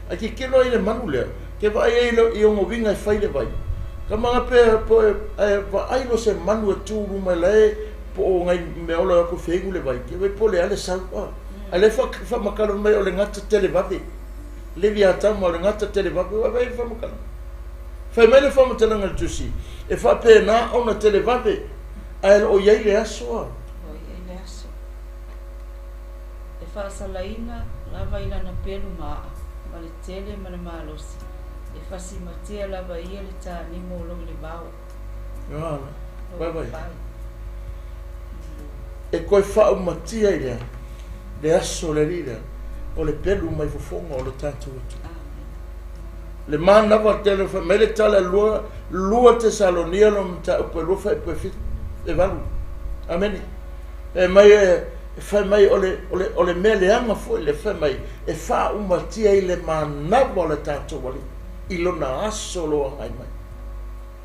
ai tilotilo ai i le manu lea, ke vaai ai le, i ona uiga e fai le vai. Ka maga pe, po e, ae vaai loa se manu e tu luma i lae po o nai mea ola e o atu e feinu le vai, ke vai po o le a le sau. A, a lea fa, faamatala mai o le gata televave. Leviatama o le gata televave, ua vaai le faamatalaga. Fai mai le faamatalaga a le Tusi, e faapena ona televave, ae o lo o i ai le aso a. O i ai le aso. E faasalaina lava i lana pelu maa, ma le tele ma le malosi, e fasimatea lava e ia le tānimu o lou i le vao. Ala, vai vai. E toe faaumatia i lea, le aso o le alii lea, o le pelu mai fofoga o le tatou Atua. Le manava tele fai mai le tala lua, lua Tesalonia lo mataupu e lua faaipu e fitu, e valu. Amene. E mai e, fai mai o le, o le, o le mea leaga foi le fai mai e faaumatia i le manava o le tatou Alii i lona aso o lo o agai mai.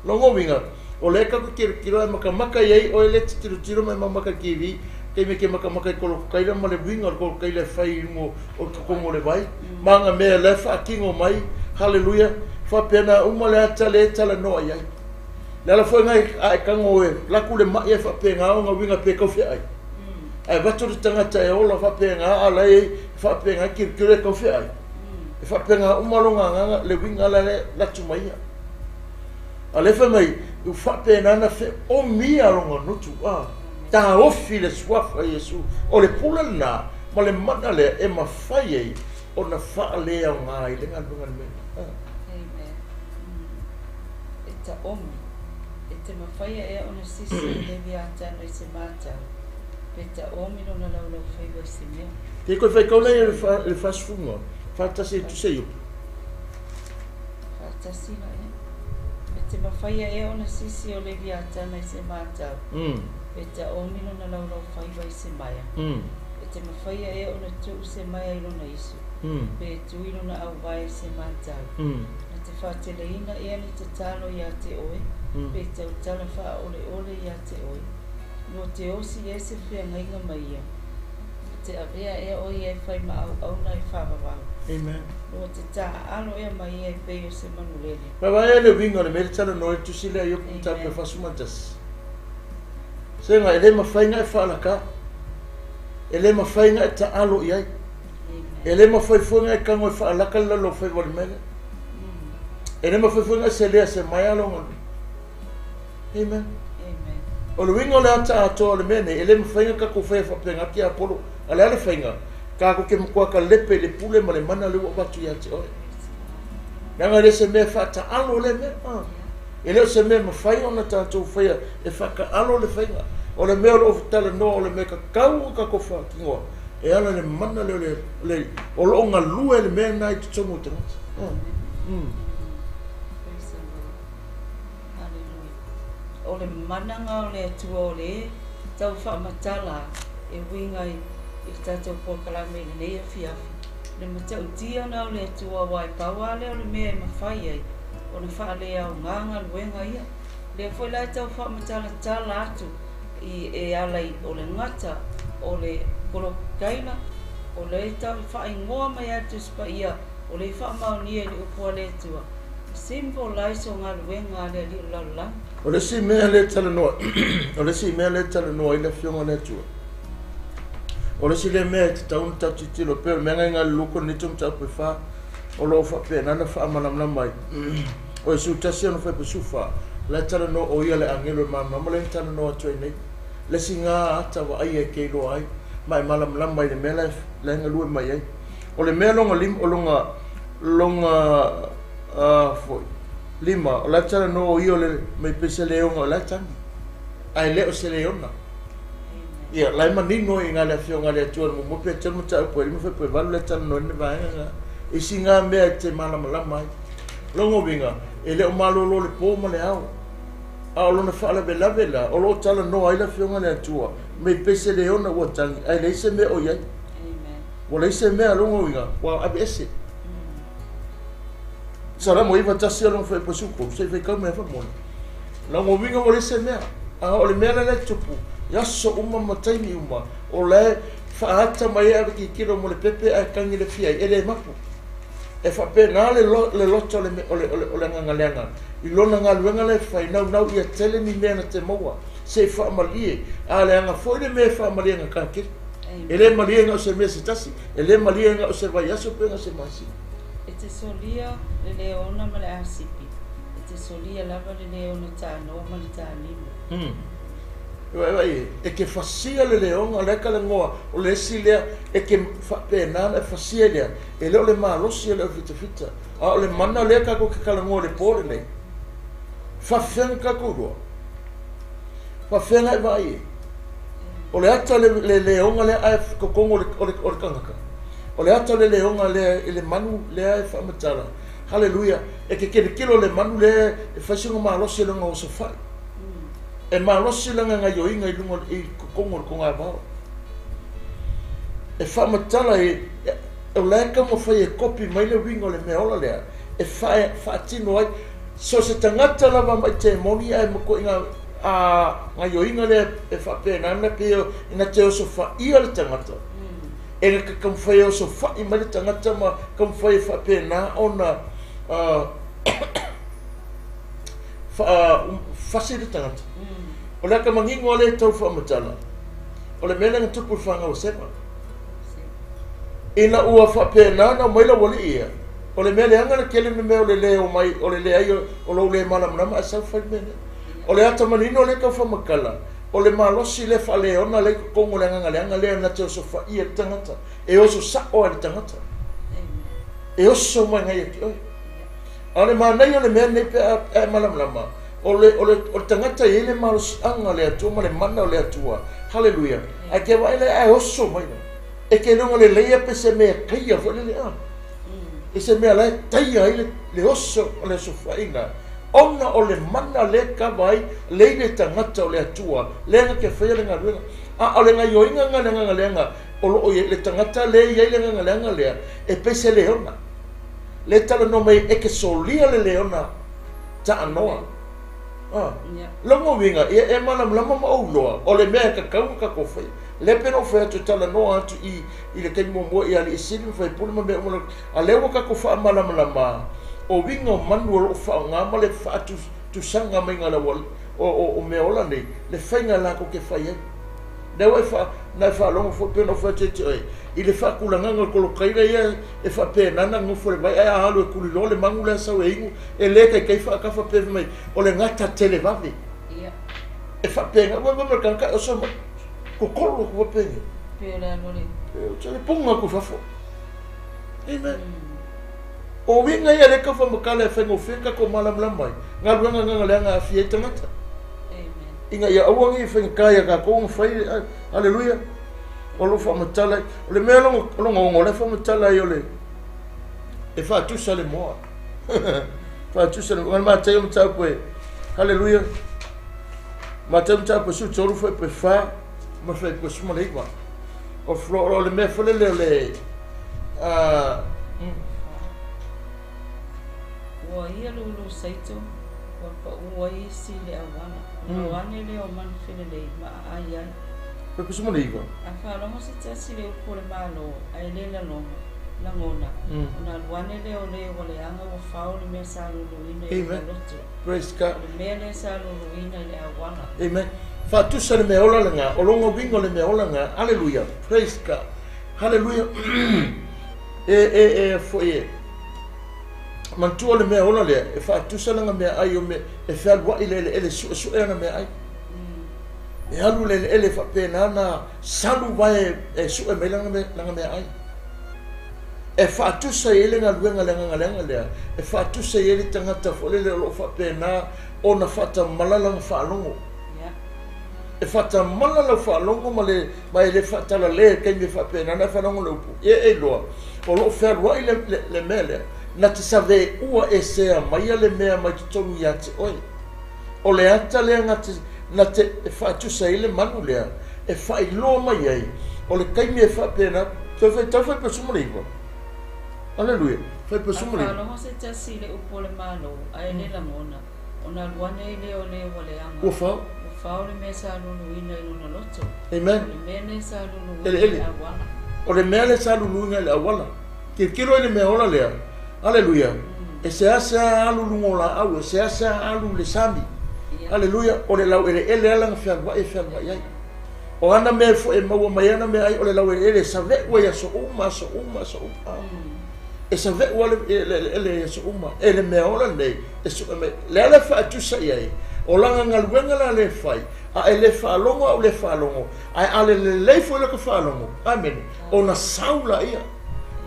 Lona uiga, o lea tatou te tilotilo ae matamata i ai oe lea e te tilotilo mai ma maka i le TV, taimi e te matamata i kolokokaila ma le uiga o le kolokokaila e fai i luga o totonu o le vai, ma ana mea la e faatino mai, haleluia, faapena uma le ata lea e talanoa i ai. Le ala foi lena a e tago e alu atu le mai ae faapena ona uiga pe tau feaai. Ae avatu le tagata e ola faapena a la e faapena e tilotilo e tau feaai. E faapena uma lona agaga le uiga la le latu mai ia. A lea fai mai, ua faapena ona feomia lona gutu, a taofi le suafa o Iesu. O le pule lena ma le mana lea e mafai ai ona faaleaoga ai le galuega a le mea lena. Amen. E taomi, e te mafaia ea ona sisi e Leviatano i se matau, pe taomi lona laulaufaiva i se mea. Te koe whai kau nei e le whasfunga, whātasi e tuse i upu. Whātasi la e. E te mafaia ea ona sisi o Leviatana i se matau, pe taomi lona laulaufaiva i se maea. E te mafaia ea ona tuu se maea i lona isu, pe tui lona auvae i se matau. Na te faateleina ea ni tatalo iā te oe, pe tautala faaoleole iā te oe. No te osi ea se feagaiga ma ia, e te avea ea o ia e fai ma auauna e faavavau. Amen. No te taaalo ea ma ia e pei o se manulele. Vaavaai le uiga o le mea le talanoa i le tusi lea Iopu mataupu e Amen. 41. Sega e le mafai ona e faalaka, e le mafai ona e taalo i ai, e Amen. le mafai foi ona e tago e faalaka le lalaufaiva o le mea lea. E le mafai foi ona e selea se maea lona. Amen. Amen. O le uiga o le ata atoa o le mea nei, e le mafai ona tatou faia faapena tiapolo. A o le a le faiga? Tatou te matua kalepe i le pule ma le mana lea ua avatu ia te oe. Praise God. Leaga e le o se mea e faataalo lea mea. Yeah. E le o se mea e mafai ona tatou faia e faataalo le faiga. O le mea o lo o talanoa, o le mea tatau ona tatou faatinoa, e ala i le mana lea o le, le, o lo o galue le mea lena i totonu o tagata. Amen. Praise the Lord. Hallelujah. O le managa o le Atua o le tau faamatala e uiga i le tatou polokalame i lenei afiafi. Le matautia na o le Atua aua e pau lava lea o le mea e mafai ai ona faaleaoga galuega ia. Lea foi la e tau faamatalatala atu i e ala i o le gata o le kolokaila, o lea e tau faaigoa mai lava le Tusi Paia, o lea e faamaonia i le upu a le Atua, symbolize o galuega a le Alii o le lalolagi. O le isi mea lea e talanoa, o le isi mea lea e talanoa ai le Afioga a le Atua, o le isi lea mea e tatau ona tatou tilotilo pei o le mea lena i Galileo Korinito mataupu e fa, o lo o faapena ona faamalamalama ai. O Iesu tasi ona fai pasufa, la e talanoa o ia le agelo e malamalama lea na talanoa atu ai nei. Le isi gā ata vaaia e te iloa ai, ma e malamalama i le mea la e, la e galue mai ai. O le mea longa lima, o longa, longa, foi, lima, o la e talanoa o ia o le mai pei se leoga o la e tagi, ae le o se leona. Ia, la e manino i ngā le afioga a le Atua le muamua pe tolu mataupu e lima fai pe valu la e talanoa ai le vaega lena. I isi ngā mea e te malamalama ai. Lona uiga, e le o malolo le pō ma le ao. A o lona faalavelave la, o lo o talanoa ai le Afioga a le Atua, mei pei se leona ua tagi, ae leai se mea o i ai. Ua leai se mea, lona uiga, ua aveese. Salamo 91 o lona fuaipasuku, se i faitau mai faamole. Lona uiga ua leai se mea. A o le mea la lea e tupu, i aso uma ma taimi uma, o la e faaata mai ai ave tilotilo mo le pepe ae tagi le fia ai, e le mapu. E faapena le, le loto o le, o le, o le, o le agaga leaga i lona galuega la e fai, naunau ia tele ni mea na te maua, se i faamalie. A leaga foi le mea e faamalie na kakele. E le malie na o se mea se tasi, e le malie na o se vaiaso pe na o se masina. E te solia le leona ma le asipi, e te solia lava le leona tanoa ma le tanima. Vaai e, e te fasia le leoga, o le aka legoa, o le isi lea, e te faapena ona e fasia lea, e le o le malosi o le aufitafita, a o le mana lea tatou te talanoa i le po lenei. Faafefea ona tatou iloa? Faafefea ona e vaai ai? O le ata le, le leoga lea ae totonu o le, o le, o le tagata. O le ata le leoga lea i le manu lea e faamatala. Haleluia! E te tilotilo le manu lea e fai sina malosi e lona osofai. E malosi lana gaioiga i luga i totonu o le togavao. E faamatala e, o la e taumafai e kopi mai le uiga o le mea ola lea e faatino ai. So o se tagata lava mai temoni ae matuai a gaioiga lea e faapena ona pei ina te osofaia le tagata. E na te taumafai e osofai mai le tagata ma taumafai e faapena ona faafasi le tagata. O le ata manino lava lea e tau faamatala, o le mea lea na tupu i le fanau a Sema. Ina ua faapena ona aumai le aualii ia, O le mea leaga le tele o mea o le lē omai, o le leai o lou lē malamalama ae sau fai le mea lea. O le ata manino lea e tau faamatala, o le malosi lea faaleona lea i totonu o le agaga leaga lea na te osofaia ai le tagata, e oso sao lava i le tagata. E oso mai ia te oe. A o le manaia o le mea lenei pe a e malamalama, o le, o le, o le tagata e i ai le malosiaga o le Atua ma le mana o le Atua. Haleluia. Ae te vaai la ae oso mai la. E te iloga lelei pe se mea taia foi lele a. I se mea la e taia ai le oso o le osofaiga, ona o le mana lea e kava ai lea i le tagata o le Atua, lea na te faia le galuega. A o le gaioiga lena le agaga leaga o lo o i ai le tagata lea e i ai le agaga leaga lea, e pei se leona. Lea e talanoa mai e te solia le leona taanoa. A. Lona uiga, ia e malamalama ma ou iloa, o le mea e tatau ona tatou faia. Lea pei ona ou fai atu e talanoa atu i i le taimi muamua i alii sili ma faipule ma mea uma, a lea ua tatou faamalamalama, o uiga o manu o lo o faaaoga ma le faatusaga maiga o mea ola nei, le faiga latou te fai ai. Lea ua e faa, na e faalogo foi pei ona ou fai atu ia te oe, i le faatulagaga o le kolokaila ia e faapena ona nofo i le vai, ae a alu e tuliloa le manu lea sau e inu, e le taitai faatafa pe fai mai, o le gata televave. E faapena, ua ma le tagata e oso mai, totolo atu faapena. Pei o le alu o le... Pei o le puga atu i fafo. Amen. O uiga ia lea e tau faamatala e faigofie ona tatou malamalama ai, galuega agaga leaga e aafia ai tagata. Ina ia aua ne i faigata ia tatou ona fai, haleluia, o lo o faamatala ai. O le mea lona ono, o lea e faamatala ai o le, e faatusa le moa. Faatusa le moa. Mateo mataupu e, haleluia, Mateo mataupu e 13 fuaiupu e 4 ma le fuaiupu e 19. O le mea foi lele o le, Ua ia lulu saito, ua paʻu ai isi i le auala, ona o ane lea o manu felelei ma aai ai. 19. A faalogo se tasi i le upu o le Malo, a e le lalona, lagona, ona alu ane lea o le ua leaga ua fao le mea sa luluina i lona loto. Praise God. O le mea lea sa luluina i le auala. Amen. Faatusa le mea ola lena, o lona uiga o le mea ola lena. Aleluia. Praise God. Haleluia. E, e, e, foi e. Manatua le mea ola lea, e faatusa lana meaai o mea, e fealuai le eleele e suesue ana meaai. E alu le eleele faapena ona salu vae e sue mai lana, lana meaai. E faatusa i ai le galuega a le agaga leaga lea, e faatusa i ai le tagata foi lele o lo o faapena ona faatamala lana faalogo. E faatamala lau faalogo ma le, ma e le faatalale i le taimi e faapena ona e faalogo le upu, ia e iloa, o lo o fealuai le, le, le mea lea, na te saveua esea maia le mea mai totonu ia te oe. O le ata lea na te, na te faatusa ai le manu lea, e faailoa mai ai, o le taimi e faapena, toe faitau 19. Aleluia. 19. A faalogo se tasi i le upu o le Malo, a e le lagona, ona alu ane ai lea o le ua leaga. Ua fao. Ua fao le mea sa luluina i lona loto. Amen. O le mea lea sa luluina i le auala. O le mea lea sa luluina i le auala. Tilotilo i le mea ola lea. Aleluia. E seasea alu luga o laau, e seasea alu i le sami. Aleluia. O le laueleele lava lana fealuai e fealuai ai. O ana mea foi e maua mai ana meaai o le laueleele e save'u ai i aso uma, aso uma, aso uma. E save'u lava le eleele i aso uma. E le mea ola lenei e sue mai. Le ala e faatusa i ai, o lana galuega la lea e fai, a e le faalogo a ou le faalogo, ae a le lelei foi laka faalogo, amene, ona sau laia.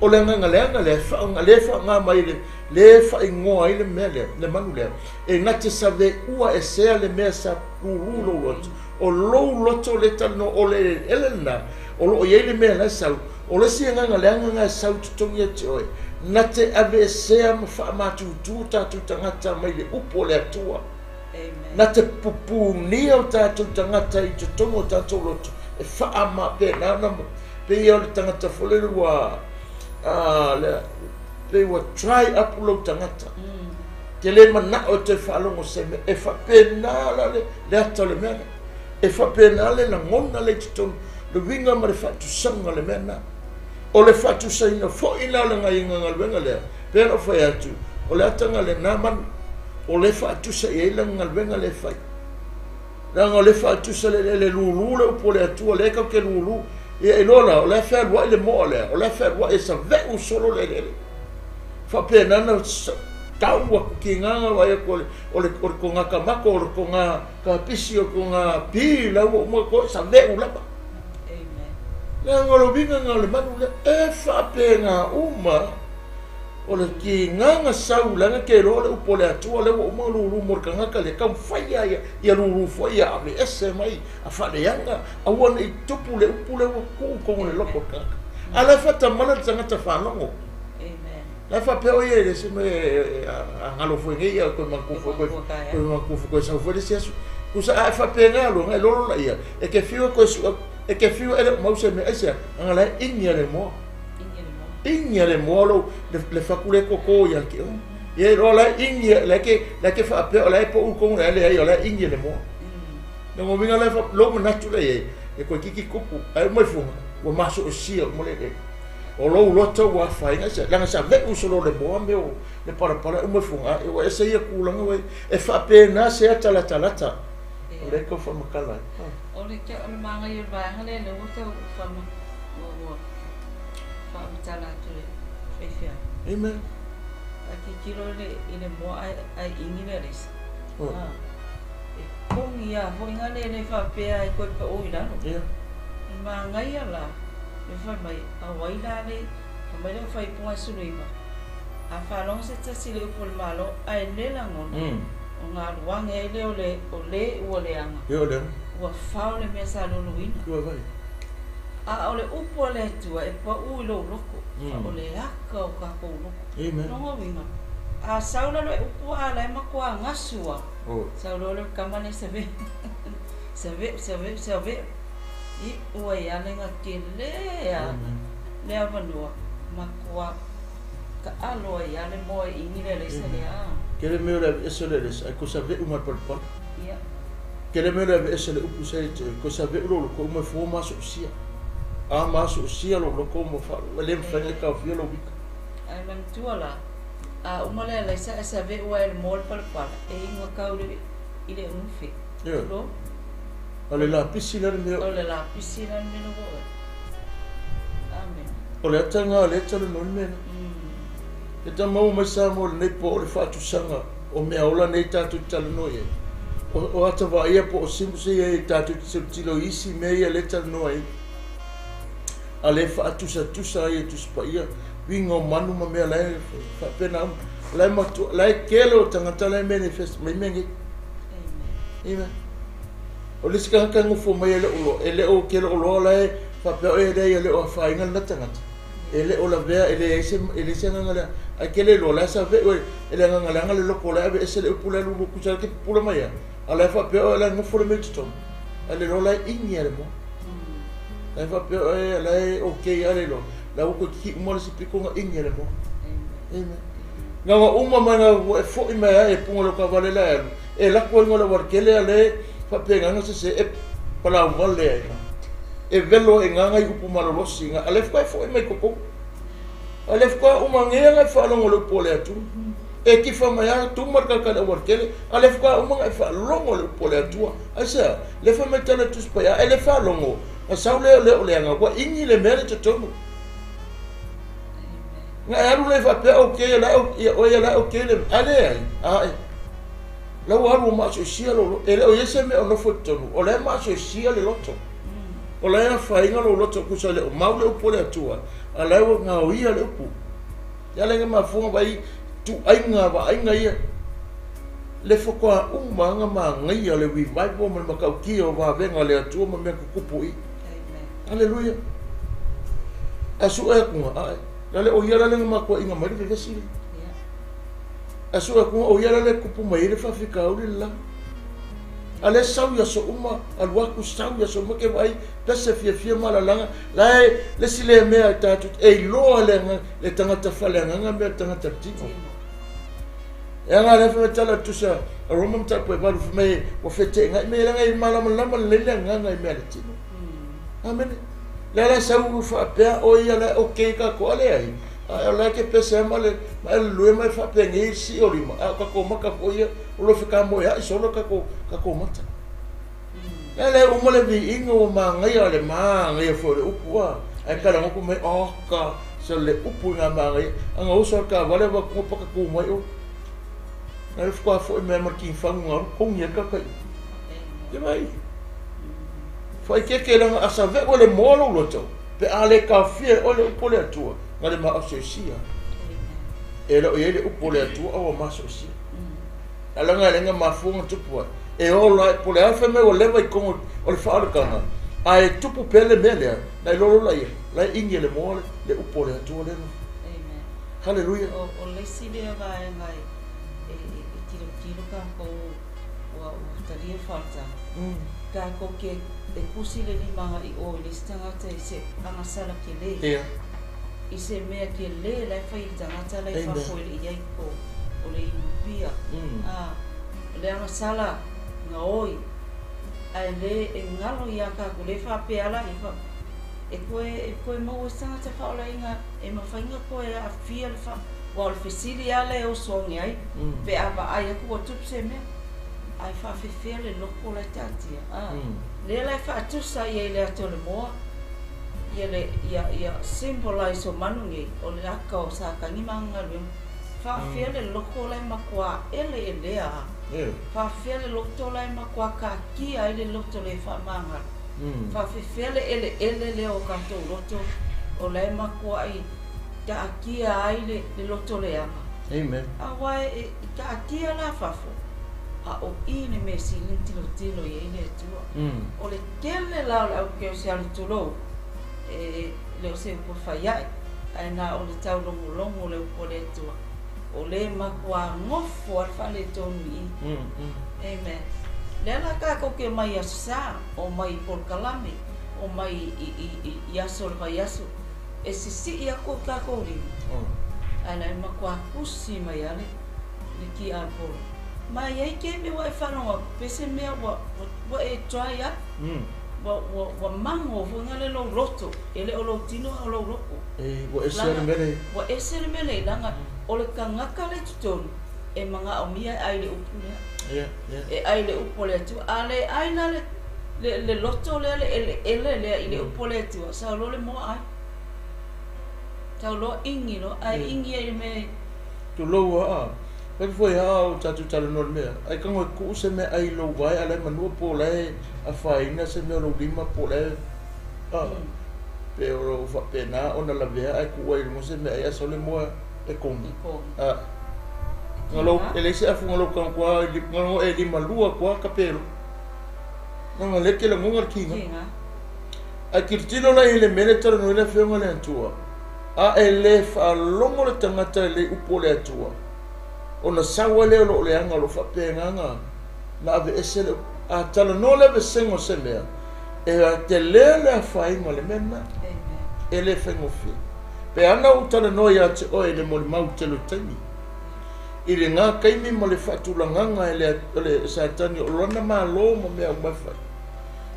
O le agaga leaga lea e faaaoga, lea e faaaoga mai le, lea e faaigoa ai le mea lea, le manu lea, e na te saveua esea le mea sa lulu lou loto. O lou loto lea e talanoa, o le eleele lena, o lo o i ai le mea la e sau. O le isi agaga leaga lena e sau i totonu ia te oe, na te aveesea ma faamatutu tatou tagata mai le upu o le Atua. Na te pupunia o tatou tagata i totonu o tatou loto, e faamapena ona pei o le tagata foi lele ua, lea, pei ua dry up lou tagata. Te le manao e toe faalogo se mea. E faapena la le, le ata o le mea lea. E faapena le lagona lea i totonu, le uiga ma le faatusaga o le mea lena. O le faatusaina foi la o le galuega lea, pei ona ou fai atu, o le ataga lena manu, o lea e faatusa i ai lana galuega lea e fai. Leaga o lea e faatusa le eleele lulu le upu o le Atua, lea tatou te lulu. Ia iloa la, o la e fealuai le moa lea, o la e fealuai e save'u solo le eleele. Faapena na tau atu kigaga vaai atu o le o le o le koga tamato o le koga kapisi o le koga pi la ua uma koe save'u lava. Leaga o le uiga lena o le manu lea e faapena uma o le kigaga sau leaga ke iloa o le upu a le Atua lea ua uma ona lulu mo le tagata lea taumafai lava ia ia lulu foi ia aveese mai a faaleaga aua ne i tupu le upu lea ua tuu i totonu o le loto o le tagata. A o la e faatamala le tagata faalogo. La e faapea o ia i le isi mea a galo foi nei ia toe manatua foi koe toe manatua foi koe sau foi le isi aso. Tusa a e faapena loa ona e lolo laia e te fiu e toe sue e te fiu e le o mau se mea aisea leaga la e igi a le moa. Igi a le moa lou le fatu lea e toto ia te oe. Ia iloa la e igi la e te la e te faapea o la e pau i totonu la e leai o la e igi e le moa. Lona uiga la e lou manatu la i ai e toeitiiti tupu ae uma ifo ua masoesia uma le O lou loto ua afaina se leaga sa ve'u solo le moa mea o le palapala uma i fuga ua ese ia tulaga ua e faapena se ata latalata o lea e tau faamatala ai. O le o le manaia o le vaega lea lea ua tau faama ua ua faamatala atu e le faifeau. Amen. A tilotilo i le i le moa ae ae igi le alaisa. Oh. E kogi lava foi na le le faapea e toe pau i lalo. Yeah. E manaia la le fai mai, a o ai la le, fai mai le faaipuga e 19, a faalogo se tasi i le upu a le Malo ae le lagona, ona alu age ai lea o le, o le ua leaga, ua fao le mea sa luluina. A o le upu a le Atua e pau i lou loto, o le aka o tatou loto. Lona uiga, a sau la loe upu a la e matua gasu lava, sau loa le tama lea save'u, save'u, save'u, save'u, Iu ai lava le gatele a le avanoa, matua taalo ai lava le moa i igi le alaisa lea. Tele mea o le aveese o le alaisa, ae toe save'u ma le palapala. Ia. Tele mea o le aveese o le upu sa ia te oe, toe save'u lou loto uma e fua ma asoasia. A ma asoasia lou loto ma faalu, e le mafai ona e taofia lou vita. Ae manatua la, a uma le alaisa ae save'u ai e le moa le palapala, e iga tau i le unufe. Ioe. Tulou. O le lapisi la le mea. O le lapisi la le mea ua oe. Amen. O le ata lena o lea e talanoa le mea lea. E ta maua mai Samoa i lenei po o le faatusaga o mea ola nei tatou te talanoa i ai. O ata vaaia po o symbols ia e tatou te tilotilo i isi mea ia lea e talanoa ai. A lea e faatusatusa ai e Tusi Paia uiga o manu ma mea la e faapena uma. La e matua, la e tele o tagata la e manifest mai mea nei. Amen. O le isi tagata e nofo mai e le o loa, e le o ke le o loa la e faapea oe e leai e le o afaina lena tagata. E le o lavea, e leai se, e leai se agaga lea. Ae ke le iloa, la e save'u e, e le agaga leaga le loto la e aveese le upu la e lulu tusa la ke pupula mai a. A la e faapea oe la e nofo le mea i totonu. Ae le iloa la e igi a le moa. La e faapea oe la e okay a le iloa. La ua toe kiki uma le isi pito na igi a le moa. Amen. Na ona uma mai na ua e fo'i mai ai e puga lou taavale la e alu, e alu atu ai luga o le aualatele a lea e faapena ona sese e palau vale ai ina. E velo ai ina nai upu malolosi ina, a lea faatoa e fo'i mai i totonu. A lea faatoa uma nei ona e faalogo i le upu a le Atua. E tifa mai lava tuma le tagata i le aualatele, a lea faatoa uma ona e faalogo i le upu a le Atua. Aisea? Lea fai mai tala i le Tusi Paia, a e le faalogo, na sau lea o lea o leaga, ua igi le mea lea i totonu. Na e alu lea faapea okay la ia oe la okay le a leai ae la ua alu ua maasoesia lou loto e le o i ai se mea o nofo i totonu o la e maasoesia le loto o la e afaina lou loto tusa le o mau le upu a le Atua a la e ua gaoia le upu ia le mafuga vai tuaiga vaaiga ia le faatoa uma aga manaia le revival ma le matautia o vavega a le Atua ma mea tutupu i Aleluia. A sue atu nga ae. La le o ia la le nga matuaiga mai le vevesi le. A sue atu nga o ia la le tupu mai ai le faafitauli le la. A le sau i aso uma, alu atu sau i aso uma ke vaai pese fiafia ma alalaga. La e le isi lea mea e tatou e iloa le aga le tagata faaleagaga mea le tagata tino. E aga lea fai mai tala tusa a Roma mataupu e 8 fai mai ua feteenai mea leaga e malamalama lelei le agaga i mea a le tino. Amene. Lea la sau faapea o ia la okay tatou a leai. A o la ke pese ma le ma e lue mai faapenei sii o lima a o tatou maka foi ia o lo fekamoea'i solo tatou tatou mata. Lea la e uma le viiga ua manaia le manaia foi o le upu a ae kalagoto mai oka. Sa le upu i ngā māngai, anga oso al ka wale wa kunga paka kū mai o. Nā le whakua fo i mea ma ki whangu ngā ru, kongi e kakai. Te mai. Whai ke ke langa asa ve o le moa lou loto, pe a le ka fie o le upu le atua, ngā le ma o sia. E lo i le upu le atua awa maso sia. Alanga lenga mafunga tupu e ola po le afa me o leva i kongo o le whaalekanga. A e tupu pele melea, na i lolo la ia, la ingi le moa le upu le atua le. Amen. Hallelujah. O le si lea vaenga e tiro tiro ka ko ua talia whalta. Ka ko ke e kusi le limanga i o le tangata i se angasala ke le. Yeah. I se mea ke le lai whai tangata lai whafo i ia ko o le inupia. Le angasala ngā oi. Ai le e ngalo ia ka ko le whapea i wha. E koe mau e tangata whaola inga e mawhainga koe a fia le wha. Wa o le fesili ala e o soangi ai. Pe a vaai aku o tupu se mea. Ai whaafewhea le loko lai tātia. Le lai whaatusa ia i le atu o le moa. Ia le, ia symbolize o manu ngei. O le aka o sākangi manga luenga. Whaafewhea le loko lai makua ele e lea. Whaafewhea le loto lai makua kākia ai le loto le whaamanga. Whaafewhea le ele ele le o kātou loto. O lai makua ai kākia ai le loto le anga. Amen. A wai e kākia la whafo. A o i le me si le tilo tilo i le atua. O le kele la o le au ke o se alu tulou. E le o se upo whaiai. Ai nā o le tau longo longo le upo le atua. O le makua ngofo al whale tonu i. Amen. Le ala kā ke mai aso sā, o mai polkalame, o mai i aso le vai aso. E sisi i ako kā kōrima. Ai nā makua kusi mai ale, le ki a polo. Mai ai ke me wa e whanonga, pese mea wa e try up, wa mango fo ngale lo loto, e le o lo tino o lo loko. E, wa ese le mele. Wa ese le mele, langa, o le kangaka le tutonu, e manga o mia ai le upu lea. Yeah, yeah. E ai le upu lea tu, a le ai la le loto lea le ele ele lea i le upu lea tu, sa lo le moa ai. Tau lo ingi lo, ai ingi ai me. Tu lo a. Pek foi a o tatu tala no mea. Ai kango ku se me ai lo vai ala manua po le a faina se me lo lima po le. A. Pe o fa pena ona la vea ai ku ai mo se me ai so le moa e kongi. A. Ngalo ele se afu ngalo kan kwa ngalo e lima lua kwa kapelo. Nga le ke le ngonga kinga. Ai kirtilo la ile mele tala no le fenga le antua. A ele fa longo le tangata le upo le atua. Ona sawa le lo le anga lo fapenga nga na ave ese le a tala no le vesengo se mea. E a te le le fainga le mena. E le fengo fi. Pe ana u tala no ia te oe le moli mau te lo taimi. I le ngā kaimi mo le whaatulanganga e le satani o lona malo mo mea umawhai.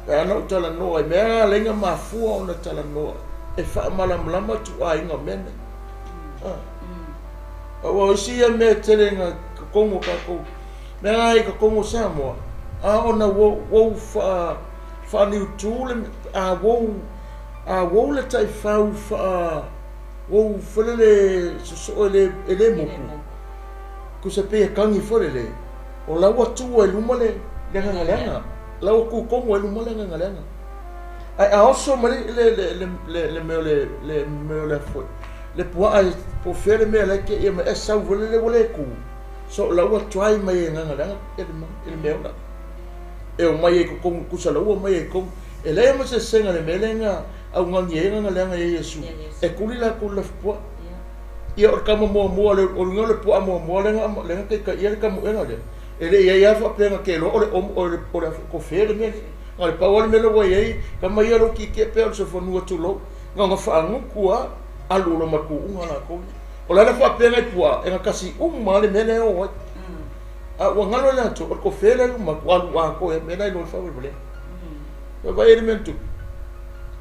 Pe ana u tala noa, e mea lenga mafua ona tala noa. E whaamalamlama tu a inga mene. Ua isi ia mea tele ngā kakongo kākou. Mea ai kakongo Samoa. A ona wau whaaniutu le, a wau le taifau wha, wau whalele soso e le moku. Kusa pe kangi whalele. O laua tua e luma le ngangaleanga. Laua kukongo e luma le ngangaleanga. Ai a oso ma le meo le meo le foi. Le pua ai po fere mea le ke ia ma e sau wale le wale ku. So laua tuai mai e ngangaleanga e le meo la. E o mai e kukongo kusa laua mai e kongo. E lea ma se senga le melenga au ngangi e ngangaleanga e Yesu. E kuli la kula pua. Ia o kama mua mua le o le pua mua mua lenga lenga ke ka ia le kamu enga le. E le ia ia fa penga ke lo o le o le o le ko fere me. Nga le pawa le mele wa iei kama ia lo ki ke pe o se fonua tu lo. Nga nga fa ngukua alu lo maku unga la ko. O la fa penga pua e nga kasi uma le mele o. A wa ngalo le tu o ko fere lu maku alu a ko e mele lo fa le. Wa ba ele mentu.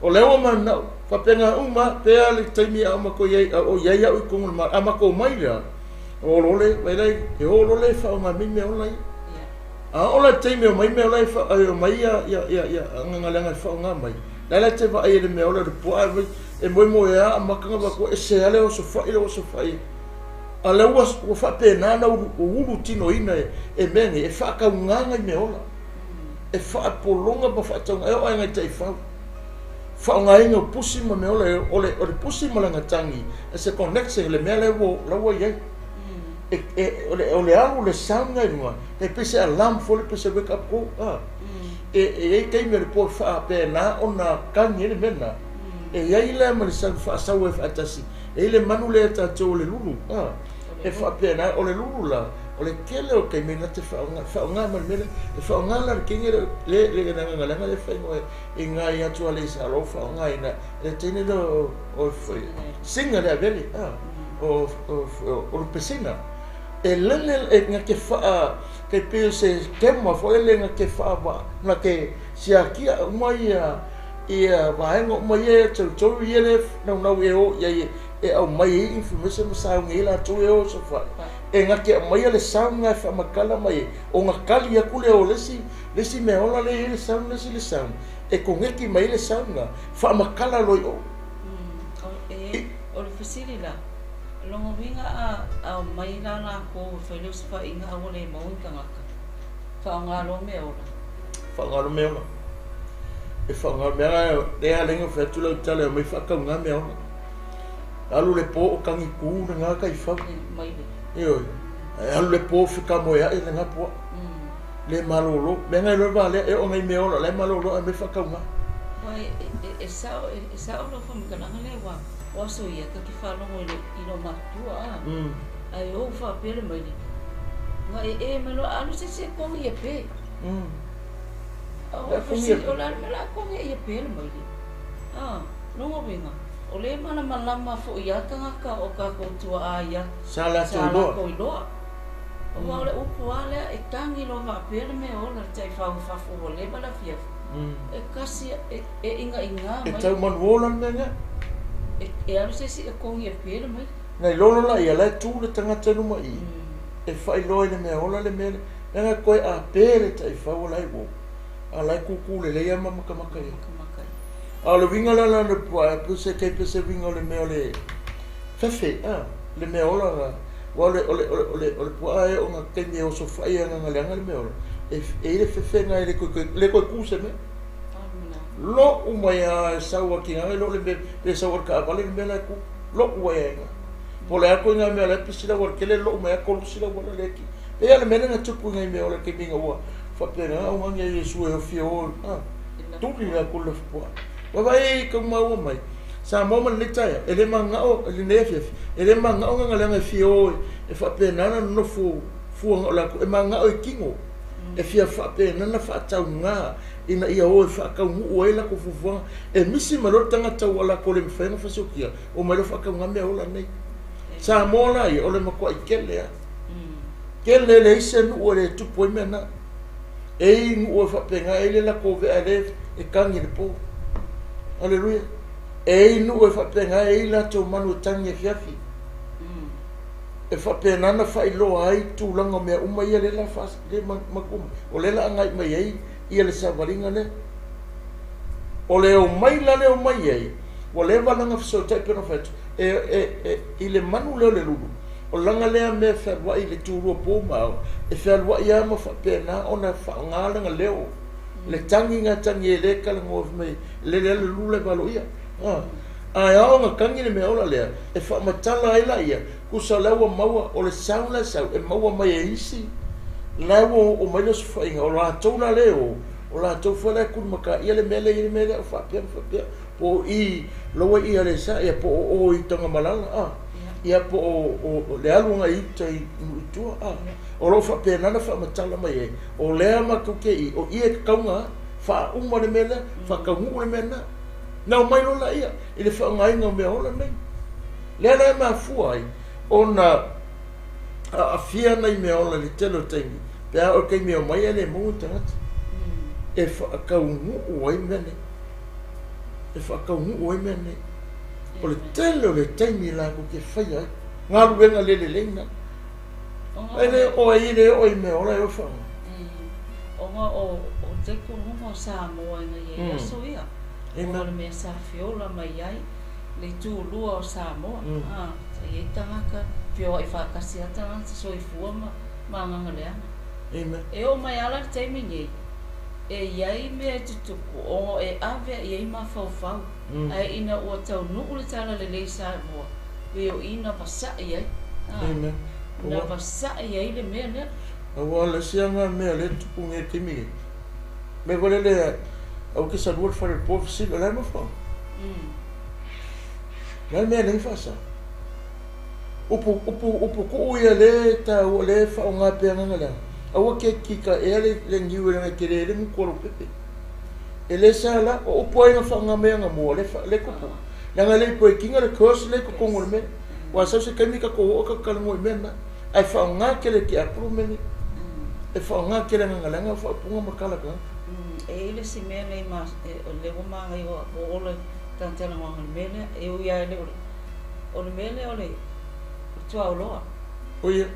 O leo mana fa penga uma pe ale taimi a ma ko iei o iei au ko ma ama ko mai la. O lole vai lai e o lole fa o mi me o lai. A o la taimi o mai me o lai fa o mai ia ia ia ia nga nga fa o mai. La la te va ai le me o le po a E moemoeā amataga faatoa ese lava le osofai le osofai. A o lea ua faapena ona ulutinoina e mea nei, e faatauga nai mea ola. E faapologa ma faatauga, e oo lava i nai taifau. Faaaogaina o pusi ma mea ola, o le pusi ma lana tagi, e se connection i le mea lea ua i ai. O le alu o le sound lena i luga, e pei se alarm foi lea, pei se wake up call. E i ai taimi o le po e faapena ona tagi ai le mea lena. E i ai la ma le sound faasau ai faatasi. E i ai le manu lea tatou o le lulu, e faapena, o le lulu la, o le tele o taimi na te faaaoga ma le mea lea. E faaaoga la le teine lea, le agaga lea e faaigoa i nai atu a le sa o faaaogaina le teine lea o Singa le avele, o le pesina. E lele e na te faa, te pei o se tema foi lele na te faa, na te siakia uma ia vaega uma ia e territory ia le naunau e o ia e aumai ai information ma sauni ai latou e o sofai. E na te aumaia le sound nga e faamatala mai ai, o na tali atu lea o le isi mea ola lea e i ai le sound, le isi le sound, e koneki mai ai le sound nga, faamatala loa i o. O le fesili la, lona uiga a omai la lakou e fai le osofaiga a ua le maua ni tagata, faaaoga loa mea ola? Faaaoga loa mea ola. E faaaoga mea la lea ala ai ona fai atu lau tala e omai faatauga mea ola. Alu le po o tagi tu lena taifau. Ioe. Alu le po fekamoeaʻi lena puaa. Le malolo. Mea na iloa valea e oo nai mea ola la e malolo ae omai faatauga. Ua e sao lau faamatalaga lea ua o aso ia ta te faalogo i lo matutua a. Ae ou faapea le maile. Nga e e mai loa alu se isi e kogi ia pe. O le a le mea o le a kogi ai ia pe le maile. Lona uiga, o lea e malamalama foi lava tagata o tatou tuaa ia sa latou iloa. Aua o le upu lava lea e tagi loa faapea le mea ola le taifau i fafo ua leva le afiafi. E kasi e igaiga mai. E tau manuola le mea lea. E alu se isi e kogi e pe le maile. Na iloa loa laia, la e tu le tagata i luma i i, e faailoa i le mea ola le mea lea. Leaga e toe ape le taifau o la e uo, a o la e kūkū lelei lava ma makamaka i ai. A o le uiga la la o le puaa, e pei se pei se uiga o le mea o le fefe, a, le mea ola la. Aua o le, o le, o le, o le puaa e oo ina taimi e osofai ai agaga leaga le mea ola, e i ai le fefe lena e le toe, le toe tu se mea. Lou mai lava e sau a tigaga i lo le mea, pe sau a le taavale le mea la e tu. Lou ai lava i ina. Po o le a ituaiga mea o la e pisi le auala tele, lou mai lava kolosi le auala lea e ti. E pei lava o le mea lea na tupu i nai mea ola i le taimi ina ua faapena augaga e Iesu e ofi e o, a, tuli latou i le lafupuaa. Ua vaai i tau maua mai, Samoa ma lenei taeao, e le manao i lenei afiafi, e le manao agaga leaga e fia o e faapena ona nonofo fua na o latou, e manao i tino, e fia faapena ona faatauga ina ia o e faataunuu ai latou fuafuaga. E misi mai loa le tagata ua latou le mafai ona fasiokia, omai loa faatauga mea ola nei. Samoa la ia, o le matuai tele lava. Tele e leai se nuu e le tupu ai mea na. E i nuu e faapena, e i le latou vea e le e tagi i le po. Aleluia. E i nuu e faapena, e i latou manu e tagi afiafi. E faapena ona faailoa ai tulaga o mea uma ia lea la lea matua mai. O lea la agai mai ai ia le savaliga lea. O le omai la le omai ai, ua leva lana fesootai pei ona fai atu, e i le manu lea o le lulu, o lana lea mea e fealuai i le tulua po ma ao, e fealuai lava ma faapena ona faaaoga lana leo, le tagi na tagi e le talanoa fai mai, lele lava le lulu la e valoia. Ae ao ona tagi le mea ola lea, e faamatala ai laia, tusa o lea ua maua, o le sound la e sau, e maua mai e isi, la ua oo mai le osofaiga, o latou la lea e o, o latou foi la e tulimataia le mea lea e i ai le mea lea o faapea ma faapea, po o i loa i Aleisa, ia po o o i Tagamalala, a, ia po o le alu agai i uta i nuu i tua, a. O lo o faapena ona faamatala mai ai, o lea matou te i, o i e tatau ona faauma le mea lea, faataunuu le mea lena. Na omai loa laia i le faaaogaina o mea ola nei. Lea la e mafua ai ona aafia nai mea ola i le tele o taimi, pe a oo i le taimi e omai ae le maua ni tagata e faataunuu ai mea nei. E faataunuu ai mea nei. O le tele o le taimi latou te faia ai galuega le lelei na. E le oo ai, e le oo i mea ola e o e faaaoga. Ona o talitonuga o Samoa ina ia i aso ia, ona o le mea sa feola mai ai Le itulua o Samoa. Sa i ai tagata, feoai faatasi lava tagata soifua ma ma agaga leaga. Amen. E oo mai lava la i le taimi nei, e i ai mea e tutupu ona e ave i ai mafaufau, ae ina ua taunuu le talalelei i Samoa, pei o i na vasai ai. Amen. Na vasai ai le mea lea. Aua o le isi lava lena mea o lea e tupu nei i le taimi lenei. Mea foi lele, aua e te salua le fale i le po fesili, o le a le mafuaaga? O le a le mea e ala ai ona faasa? Upu, upu, upu kuu ia lea e taua, lea e faaaoga pea agaga leaga, aua e te kikaea le, le niu leaga e tele ai le gutu a lou pepe. E le sa la, o upu lava ia na faaaoga mai anamua, lea e, lea e tupu. Leaga e le i break ina le curse lea i totonu o le mea. Aua sau se taimi tatou oo tatou talanoa i mea na. Ae faaaoga tele e tiapolo mea nei. E faaaoga tele e agaga leaga faaupuga ma tala a tagata. E i ai le isi mea lenei ma, o lea ua manaia ua ola i talatalanoaga i le mea lea, e ui lava e le o le, o le mea lea o le tuaoloa. O ia.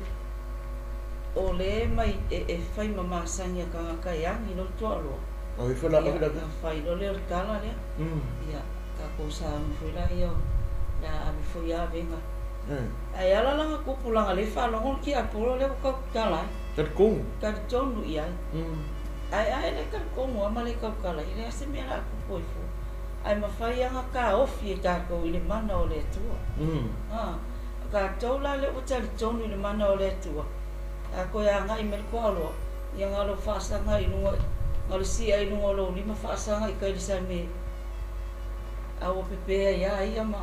O lea e mai, e fai ma masani a tagata e agi loa le tuaoloa. O ifo la ave la. Ia, fai loa lea o le tala lea. Ia, tatou sauni foi laia o le a ave foi avega. Ae ala la ona tupu leaga o lea e faalogo le tiapolo lea ua tautala ai. Talitonu. Talitonu i ai. Ae a e le talitonu lava ma le tautala ai, e leai se mea o le a tupu ai fua. Ae mafai lava ona taofi e tatou i le mana o le Atua. O tatou la lea ua talitonu i le mana o le Atua, a toe agai mai le toaloa, ia na o lou faasaga i luga, na o le si'a i luga o lou lima faasaga i tai i le sami a ua pepe ai lava ia ma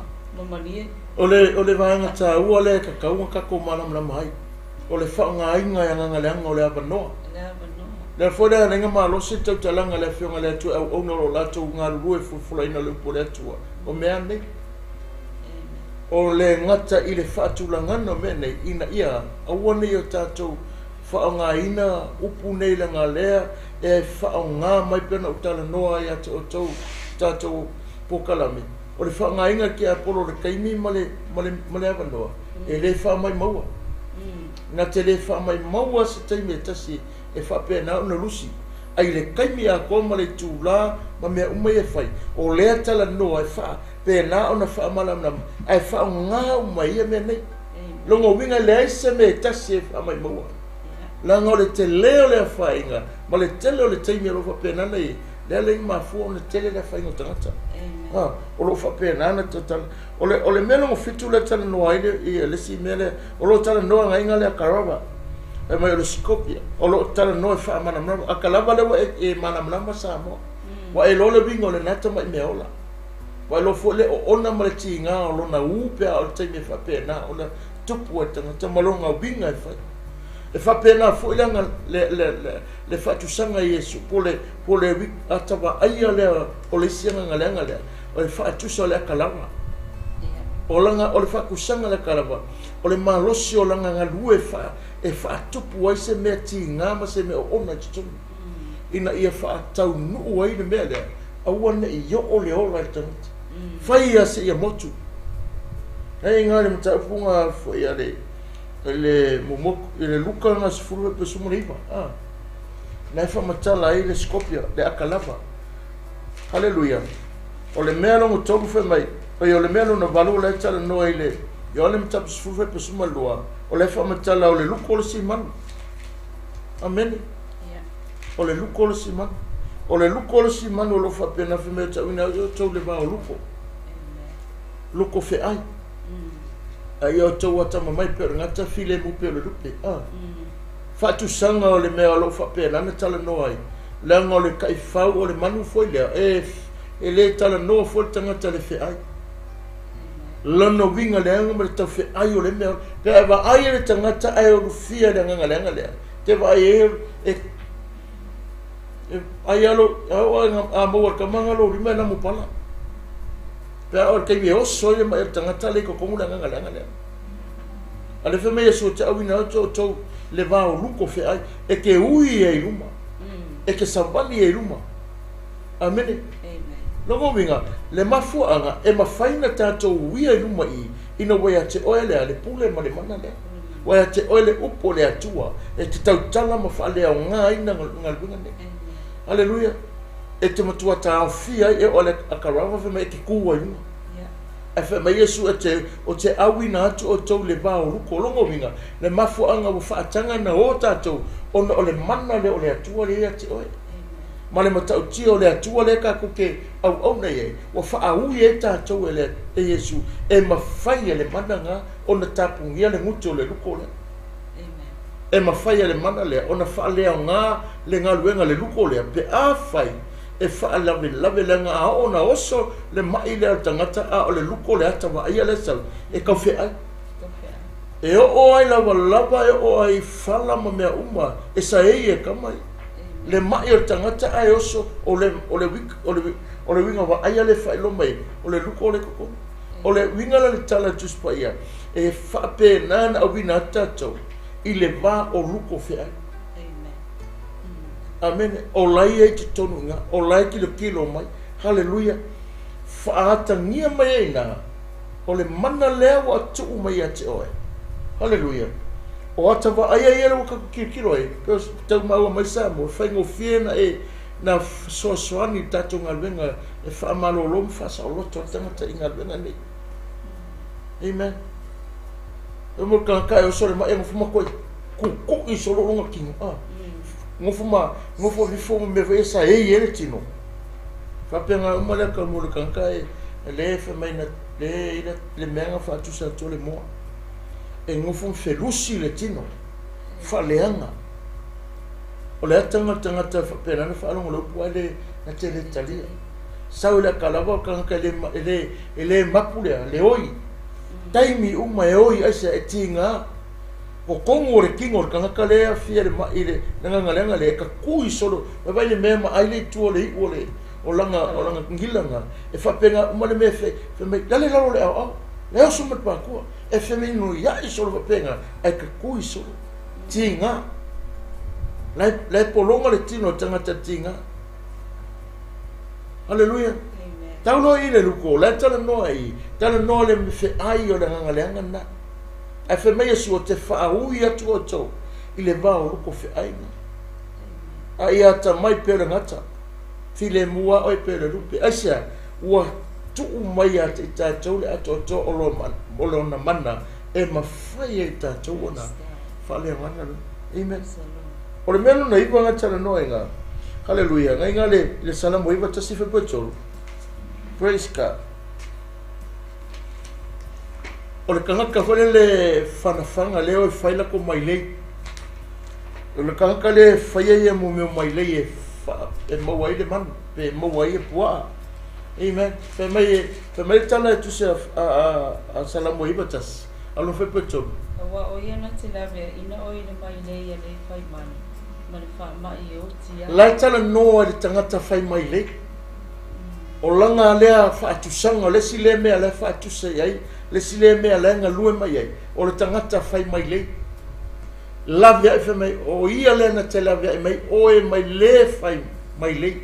malie. O le, o le vaega taua lea e tatau ona tatou malamalama ai, o le faaaogaina e agaga leaga o le avanoa. Le avanoa. O le ala foi lea e ala ai ona malosi le tautalaga a le Afioga i le Atua e auauna o lo o latou galulue i le fulafulaina o le upu a le Atua, o mea a nei. O le gata i le faatulagaga o mea nei, ina ia aua ne i o tatou faaaogaina upu nei leaga lea e faaaoga mai pei ona ou talanoa ai ia te outou i tatou polokalame, o le faaaogaina e le tiapolo o le taimi ma le, ma le, ma le avanoa, e le faamaimaua. Na te le faamaimaua se taimi e tasi e faapena ona lusi ai i le taimi atoa ma le itulā ma mea uma ia e fai, o lea talanoa e faapena ona faamalamalama ae faaaoga uma ia mea nei. Lona uiga e leai se mea e tasi e faamaimaua, leaga o le tele o le afaina ma le tele o le taimi o lo o faapena ona i ai, lea la e mafua ona tele le afaina o tagata. O lo o faapena ona tatala. O le, o le mea lona fitu lea e talanoa ai le, ia, le isi mea lea, o lo o talanoa agaiga lea Karava, fai mai o le Skopia, o lo o talanoa e faamalamalama, a ka lava lea ua e, e malamalama Samoa. Ua e iloa le uiga o lena tamai meaola. Ua e iloa foi le oona ma le tiga o lona ū pe a o le taimi e faapena ona tupu ai le tagata ma lona uiga e fai. E faapena foi le aga, le, le, le, le faatusaga i Iesu, po o le, po o le ata vaaia lea o le isi agaga leaga lea, o le faatusa o le akalava. O lana, o le faatusaga o le akalava, o le malosi o lana galue e faatupu ai se mea tiga ma se mea oona i totonu, ina ia faataunuu ai le mea lea, aua ne i oo le ola i le tagata. Fai ia seia motu. E iga le mataupu na foi a le, le momoku, i le Luka na 19, na e faamatala ai le Skopia, le akalava. Haleluia. O le mea lona tolu fai mai, oi o le mea lona valu o la e talanoa i le Ioane mataupu 12, o la e faamatala o le luko o le simanu. Amene. O le luko o le simanu. O le luko o le simanu o lo o faapena fai mai o tauina ai outou le va o luko. Luko feai. A ia outou atamamai pei o le gata filemu pei o le lupe. Faatusaga o le mea o lo o faapena ona talanoa ai, leaga o le taifau o le manu foi lea, e, e le talanoa foi le tagata i le feai. Lona uiga leaga ma le taufeai o le mea, pe a vaai e le tagata ae ulufia i le agaga leaga lea, te vaai ai e, e ai alo, a oo a maua e le tama lena lou lima e namupala. Pe a oo i le taimi e oso ai le mai o le tagata lea i totonu le agaga leaga lea. A lea fai mai Iesu e te auina atu outou le va o luko feai, e te ui ai i luma, e te savali ai i luma. Amene. Lona uiga, le mafuaaga e mafai ona tatou uia i luma i i, ina ua ia te oe le a le pule ma le mana lea. Ua ia te oe le upu o le Atua e te tautala ma faaleaogaina galuega nei. Aleluia. E te matua taofia ai e oo le akarava fai mai e te kū ai i luga. Ae fai mai Iesu e te, o te auina atu outou i le va o luko. O lona uiga, le mafuaaga ua faataga na o tatou, ona o le mana lea o le Atua lea ia te oe. Ma le matautia o le Atua lea tatou te auauna i ai, ua faaui ai tatou e le e Iesu, e mafai e le mana lena ona tapunia le gute o le luko lea. E mafai e le mana lea ona faaleaoga le galuega a le luko lea pe afai e faalavelave leaga a oo ona oso le ma'i lea o le tagata a o le luko le ata vaaia lea e sau e taufeai. E oo ai lavalava e oo ai i fala ma mea uma e saei e kama ia le ma'i o le tagata ae oso o le o le o le o le uiga vaaia lea e faailoa mai ai o le luko lea i totonu. O le uiga la o le tala a le Tusi Paia e faapena ona auina atu tatou i le va o luko feai. Amene. O la e i ai i totonu i ina. O la e tilotilo mai. Haleluia. Faaatagia mai ai i ina, o le mana lea ua tuu mai ia te oe. Haleluia. O ata vaaia ia lea ua tatou tilotilo ai, pei o tau maua mai Samoa, e faigofie na e na fesoasoani i le tatou galuega e faamalolo ma faasaoloto ai le tagata i galuega nei. Amen. E mo le tagata e oso le mai e nofo ma toe kukui solo lona tino. Ah. Nofo ma nofo ifo ma mea foi e saei ai le tino. Faapena uma lea ka mo le tagata e le fai mai na le i le mea na faatusa atu o le moa. E nofo ma felusi le tino. Faaleaga. O le ataga o le tagata faapena na faalogo le upu ae le na te le talia. Sau i le ata lava o le tagata e le e le e le mapu lea, le oi. Taimi uma e oi aisea e tiga totonu o le tino o le tagata lea e afia i le ma'i i le agaga leaga lea e tatui solo vaivai le mea ma ai le itu o le iu o le o lana o lana gila na e faapena uma le mea e fai fai mai lale lalo o le aoao la e oso mai le patua e femenuia'i solo faapena ae tatui solo tiga la e la e pologa le tino o le tagata tiga. Haleluia. Tau loa i le luko, la e talanoa i, talanoa le feai o le agaga leaga lena. Ae fai mai Iesu, o te faaui atu outou i le va o luko feaiga. A ia atamai pea le gata, filemu a oe pea le lupe. Aisea? Ua tuu mai ia te i tatou le atoatoa o lo, o lona mana e mafai ai tatou ona faaleaogaina le. Amen. O le mea lona iva na talanoa i ngā. Haleluia. Ngai ngā le, le Salamo iva tasi fai tolu. Praise God. O le tagata foi lele fanafaga lea o e fai lako mailei. O le tagata lea e faia ia mo mea o mailei e, fa, e maua ai le manu, pe e maua ai e puaa. Amen. Fai mai, e, fai mai le tala e tusi a, a, a, a Salamo iva tasi, a lona fai tolu. Aua o ia na te laveaina oe i le mailei a le fai manu, ma le faamai e oti ai. La e talanoa i le tagata fai mailei. O lana lea faatusaga, o le isi lea mea la e faatusa i ai, le isi lea mea la e galue mai ai, o le tagata fai mailei. Laveai fai mai, o ia lea na te laveai mai oe mai le fai mailei.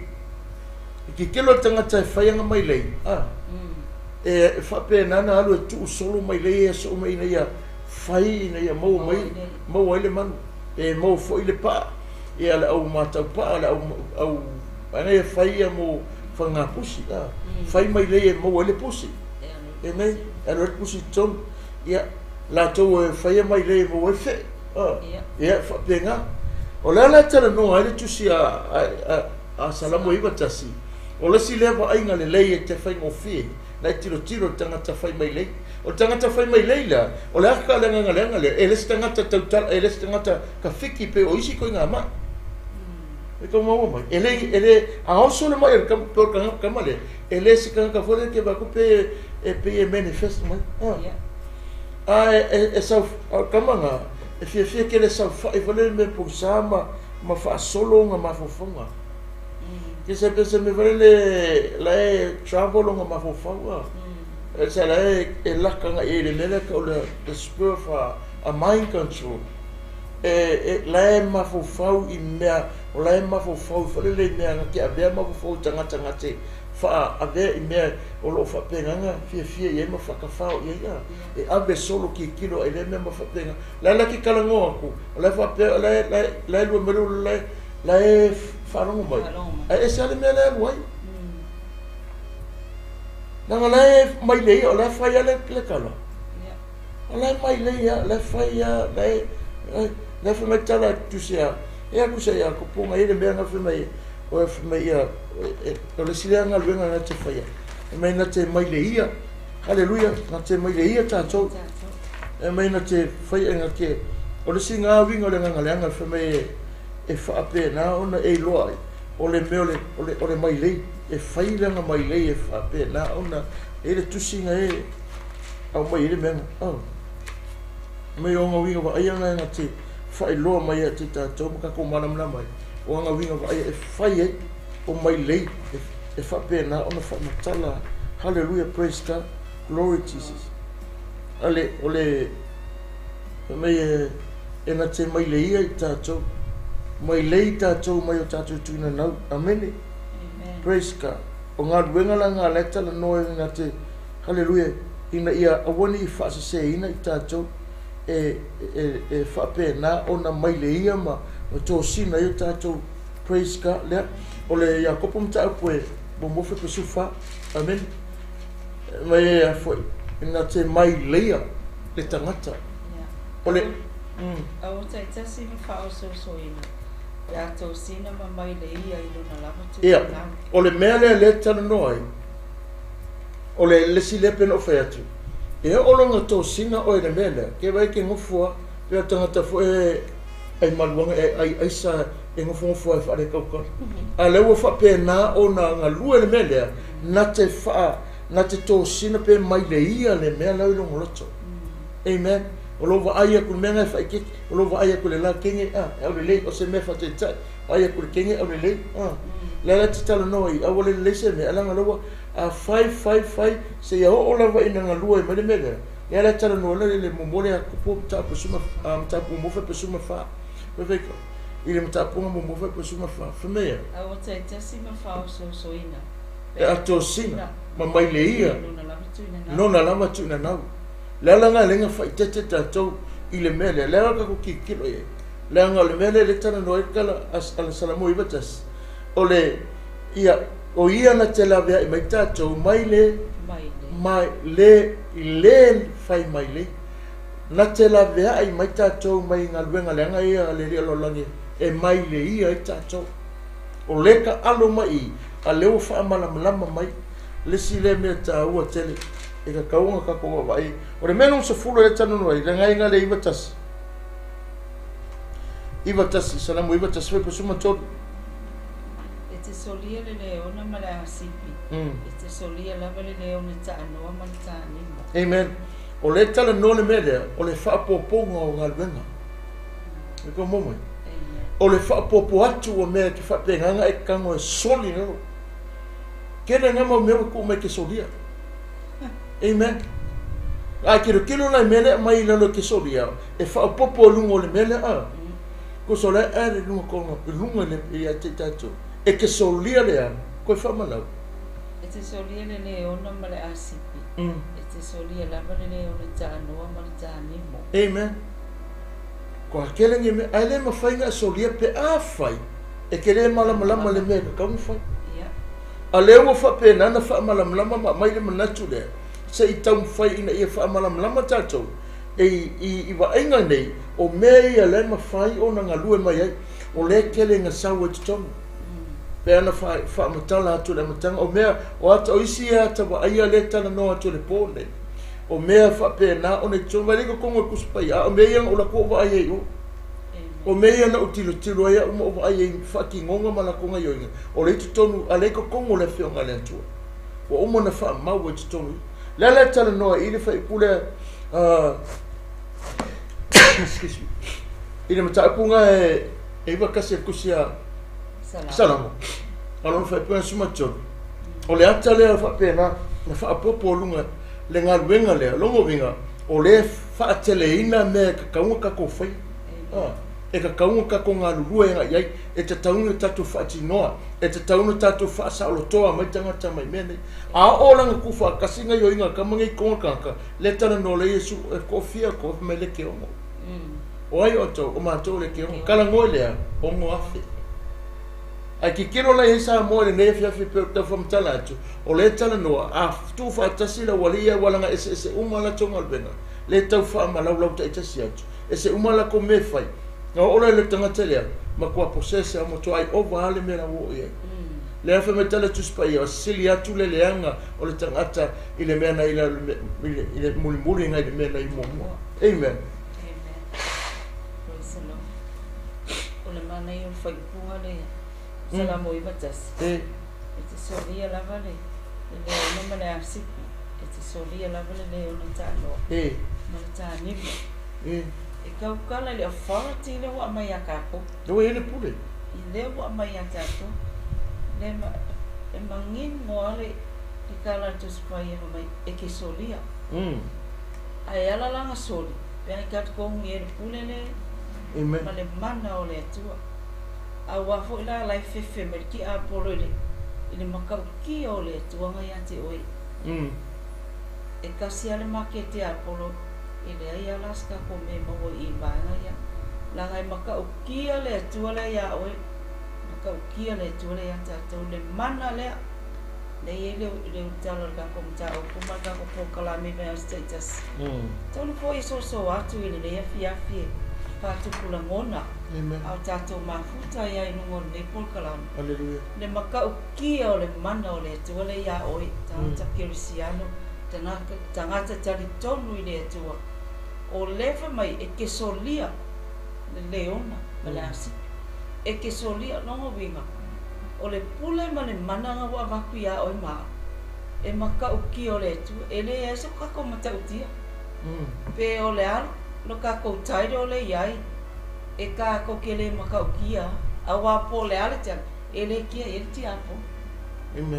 E tilotilo le tagata e fai ana mailei, a, e faapena ona alu e tuusolo mailei ia aso uma ina ia fai ina ia maua mai, maua ai le manu, pe maua foi le paa, ia le au matau paa, le au, au ana ia fai ia mo fagā pusi, a, fai mailei e maua ai le pusi. E nei, e alu ai le pusi i totonu. Ia, latou e faia mailei e maua ai fe'e, a, ia, faapena. O le a la e talanoa ai le tusi a, a, a, a Salamo 91, o le isi lea vaaiga lelei e te faigofie na e tilotilo i le tagata fai mailei. O le tagata fai mailei lea, o le aka le agaga leaga lea, e le se tagata tautala, e le se tagata kafiki pei o isi ituaiga ma'i. E tau maua mai. E le, e le, a oso le ma'i a le kama, pe o le tagata kama lea, e le se tagata foi lea ke vaai atu pe e pei e manifest mai. A, a e, e, e sau, a o le kama na, e fiafia tele e saofa'i foi lea i mea pogisa ma, ma faasolo ona mafaufauga. Ke se pe se mea foi lele la e travel ona mafaufau a. E se la e e laka agai i ai i le mea lea tau o le the spur of a mind control. E e la e mafaufau i mea o la e mafaufau foi lele i mea na te avea mafaufau o tagata na te faaavea i mea o lo o faapena ona fiafia i ai ma faatafao i ai a. E ave solo tilotilo ai i lea mea ma faapena. La la te talanoa atu, o la e faapea o la e la e la e lua mai le la e la e faalogo mai, ae ese lava le mea la e alu ai. Leaga la e mailei ia, o la e fai lava le kala. O la e mailei lava, o la e fai lava, la e, la e fai mai tala tusi a, e alu sa ia kopo ngai le mea na fai mai, o e fai mai ia, o le isi lea galuega na te faia. E mai na te mailei ia, haleluia, na te mailei ia tātou. E mai na te fai e na te, o le isi ngā winga o le nganga leanga, fai mai e whaapena ona e iloa ai. O le mea o le mailei, e fai langa mailei e whaapena ona e le tusinga e au mai i le mea. Oh. Mai o ngā winga wa ai anga nga te whailoa mai a te tātou ma kako malamala mai. O ngā winga wa ai e fai e o mailei e whaapena ona whaamatala. Hallelujah, praise God, glory Jesus. Ale, o le, mai e na te mailei ia i tātou. Mailei tātou mai o tātou tuina nau. Amen. Amen. Praise God. O ngā ruenga la ngā leta la noa e ngā te, hallelujah, ina ia awani i whaasase ina i tātou e whaapena ona maile ia ma tō sina i o tātou. Praise God. Lea, o le Iakopo mata e mo mofe pe sufa. Amen. Mai e a foi, ina te maileia le tangata. O le, Au tai tasi ma whaososoina. Pe a tō sina ma maile ia i lona lava tu Ia. O le mea lea le tala noa ai, o le lesi le pena o whai atu. E o longa tō sina o e le mea lea, ke vai ke ngofua, pe a tangata fo e ai maluanga, e ai aisa e ngofu ngofua e whaare kaukau. A le ua whapena o na ngā lua le mea lea, na te wha, na te tō sina pe maile ia le mea lau i longo loto. Amen. O lo wa ai aku le mea ngai whaikeke, o lo wa ai aku le la kenge, a, e au le lei, o se mea whataitai, ai aku le kenge, au le lei, a. Le la te tala noa i, aua le lei se mea, alanga laua, a fai, fai, fai, se ia o lava ina ngā lua e mai le mea lea. Le la tala noa le le momole a kupu, mta pasuma, a mta pu mofe pasuma wha. Perfecto. I le mta punga mo mofe pasuma wha. Whamea. Au tai tasi ma whaososoina. E a tō sina, ma maile ia, Lona lava tuina nau. nona lava tuina nau. Le ala ngā lenga whai tete tātou i le mea lea. Le ala kako ki kilo e. Le anga o le mea lea le tana noa e kala ala salamu i vatas. O le, ia, o ia na te lawea i mai tātou mai le, Maile. mai le, i le whai mai le. Na te lawea i mai tātou mai ngā luenga leanga ia le ria lolangi e mai le ia i tātou. O le ka alo mai i, a leo wha amalamalama mai, le si le mea tā ua tele, e ka kaunga ka konga vai. O le mea nung sa fulu e tanu noi, le ngai ngā le iwa tasi. Iwa tasi, salamu iwa tasi, wei pasuma tolu. E te solia le leona ma le asipi. E te solia lava le leona taanoa ma le tānimo. Amen. O le tala no le mea lea, o le whaapoponga o ngā luenga. E ko momoi. Amen. O le whaapopo atu o mea ki whaapenganga e kango e soli nalo. Kere ngā mau mea ku mai ke solia. Amen. A kiro kiro lai mea lea mai lalo ke solia. E whaapopo o lunga o le mea lea a. Ko sola e le lunga konga, lunga le ia te tātou. E ke solia lea, koe whaamalau. E te solia le leona ma le asipi. E te solia lava le leona taanoa ma le tānimo. Amen. Ko hakele nge mea, ai le mawhainga e solia pe a whai. E ke le malamalama le mea ka kaunga whai. Ia. A lea ua whapena na whaamalamalama ma mai le manatu lea. Se i tau mwhai ina ia whaamalamalama tātou. E i waenga nei, o mea ia le mawhai o na ngā lue mai ai. O le kele ngā sau e te tongu. Pe ana whaamatala atu le matanga. O mea, o ata o isi ia ata wa aia le tala noa atu le pō nei. O mea whapena o nei tongu. Vai leka kongo e kusupai. A o mea ia o la ko wa ai o. O mea ia na utilo tilo ai uma o wa ai i whaki ngonga ma la konga ioinga. O le te tonu, a le kongo le whionga le atua. O uma na whaamau e te tonu. Le le tala noa i le whai pule, excuse me. I le mataapunga e iwa kasi e kusia Salamo. Alona whai puna suma tolu. O le ata lea whapena, na whaapopo o lunga, le ngā luenga lea, longo winga, o le whaateleina mea ka kaunga kako whai. E ka kaunga kako ngā lulua e ngā iai, e te taunga tātou whaatinoa, e te taunga tātou whaasaolotoa mai tangata mai mea nei. A o langa ku whaakasi ngā ioi ngā kama ngai konga kaka, le tana no le Yesu e kōwhia ko mai le ke ongo. O ai o tau, o mātou le ke ongo. Kala ngoi lea, ongo awhe. Ae tilotilo la i ai Samoa i lenei afiafi e pei ona tau faamatala atu, o lea e talanoa, a tuufaatasi le aualii ae ua laga eseese uma a latou galuega, lea e tau faamalaulau taitasi atu, ese uma a latou mea e fai. Na oo la i le tagata lea, matua possess lava, matuai ova lava le mea la ua oo i ai. Lea fai mai tala Tusi Paia, ua sili atu le leaga o le tagata i le mea na i le mulimuli nai le mea na i muamua. Amen. Amen. Praise the Lord. O le manaia o le faaupuga lea, Salamo 91. E te solia lava le leona ma le asipi. E te solia lava le leona taaloa ma le taniva. E tautala i le authority lea ua aumai ia tatou. Lea ua i ai le pule. Lea ua aumai ia tatou. Lea e manino lava le tala a le Tusi Paia fai mai, e te solia. Ae ala la ona soli, pe a i talitonu i ai le pule lea ma le mana o le Atua. Aua foi la la e fefe mai le tiapolo i le matautia o le Atua na ia te oe. E tasi lava le maketi a Apolo, e leai lava la se tatou mea e maua i i vaega ia. Leaga e matautia le Atua lea ia oe, matautia le Atua lea ia tatou, le mana lea. Lea e i ai le ulutala o le tatou mataupu ma le tatou polokalame i vaiaso taitasi. Talu foi e soasoa atu i lenei afiafi e faatupu lagona, a o tatou mafuta ai lava i luga o lenei polokalame. Le matautia o le mana o le Atua lea ia oe, tagata kerisiano, tagata talitonu i le Atua. O lea fai mai e te solia le leona ma le asipi. E te solia, lona uiga, o le pule ma le mana na ua avatu ia oe ma au, e matautia o le Atua, e leai se tatou matautia. Pe o le a lo tatou title lea e i ai, e tatou te le matautia, aua po o le a le tialo, e le kia i ai le tiapolo.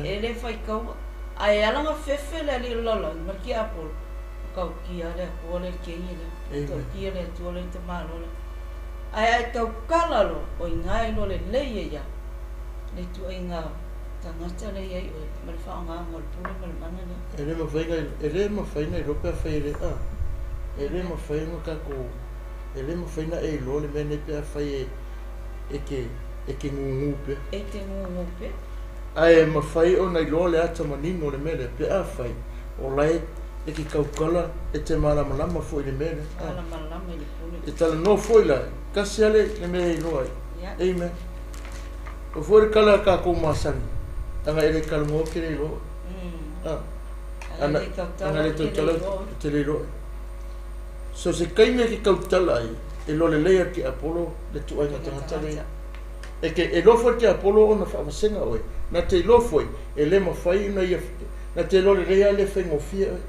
E le faitaua. Ae ala ona fefe le alii o le lalolagi ma le tiapolo, matautia le Atua lea i le kegi lea, matautia le Atua lea i le tamaloa lea. Ae a e tautala loa, o i ina e iloa lelei ai lava le ituaiga tagata lea e i ai oe ma le faaaogaina o le pule ma le mana lea. E le mafai ona, e le mafai ona iloa pe afai e le, a, e le mafai ona tatou, e le mafai ona e iloa le mea lenei pe afai e, e te, e te gugu pea. E te gugu pea. Ae mafai ona iloa le ata manino o le mea lea pe afai o la e, e te tautala, e te malamalama foi i le mea lea. A. Malamalama i le pule. E talanoa foi la, tasi lava le, le mea e iloa ai. Amen. O foi le tala a tatou masani, ana e le talanoa ou te le iloa. A. Ana, ana le tautala ou te le iloa. So se taimi e te tautala ai, e iloa lelei e le tiapolo le ituaiga tagata lea. E te iloa foi le tiapolo ona faavasega oe. Na te iloa foi, e le mafai ona ia, na te iloa lelei lava e le faigofie oe.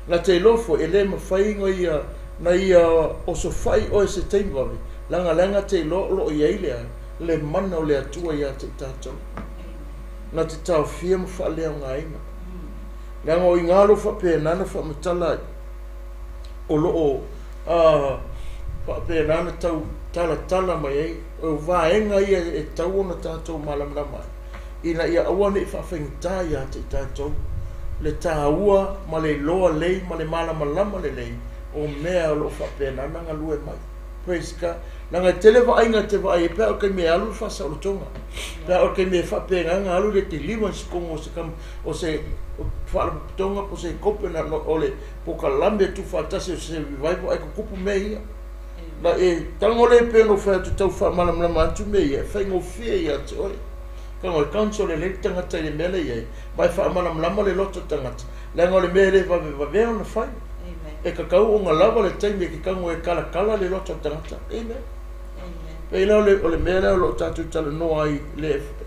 Na te iloa foi, e le mafai ona ia, na ia osofai oe se taimi vave, leaga leaga te iloa o lo o i ai le a? Le mana o le Atua ia te i tatou. Na te taofia ma faaleaogaina. Leaga o i ina lo faapena na faamatala ai, o lo o faapena na tau talatala mai ai, o vaega ia e tatau ona tatou malamalama ai, ina ia aua ne i faafaigata ia te i tatou le taua ma le iloa lelei ma le malamalama lelei o mea o lo o faapena ona galue mai. Praise God. Leaga e tele vaaiga e te vaai ai pe a o le taimi e alu le faasaolotoga. Pe a o le taimi e faapena ona alu le deliverance i totonu o se o se faalapotopotoga po o se kope na o le polokalame e tuufaatasi o se revival ae tutupu mea ia. Na e tago lea pei ona ou fai atu tau faamalamalama atu mea ia e faigofie ia te oe. Tago e counsel lelei le tagata i le mea la e i ai ma e faamalamalama le loto o le tagata leaga o le mea e le vavevavea ona fai. E tatau ona lava le taimi e te tago e talatala le loto o le tagata. Amen. Pei la o le mea lea o lo o tatou talanoa ai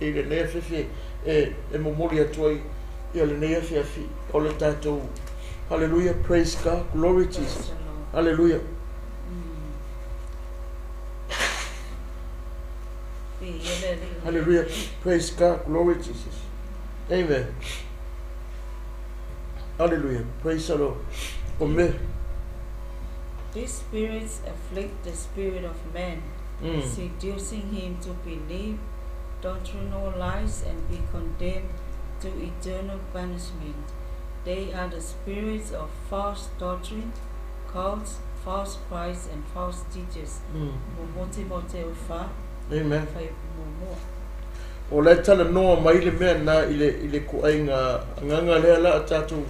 i lenei afiafi e momoli atu ai ia lenei afiafi o le tatou. Hallelujah, praise God, glory Jesus. Hallelujah. Hallelujah, praise God, glory Jesus. Amen. Hallelujah, praise the Lord. O me. These spirits afflict the spirit of man, seducing him to believe doctrinal lies and be condemned to eternal punishment. They are the spirits of false doctrine, cults, false Christs, and false teachers. Muamua Timoteo 4, Amen. 1. O la e talanoa mai le mea lena i le i le ituaiga agaga lea la a tatou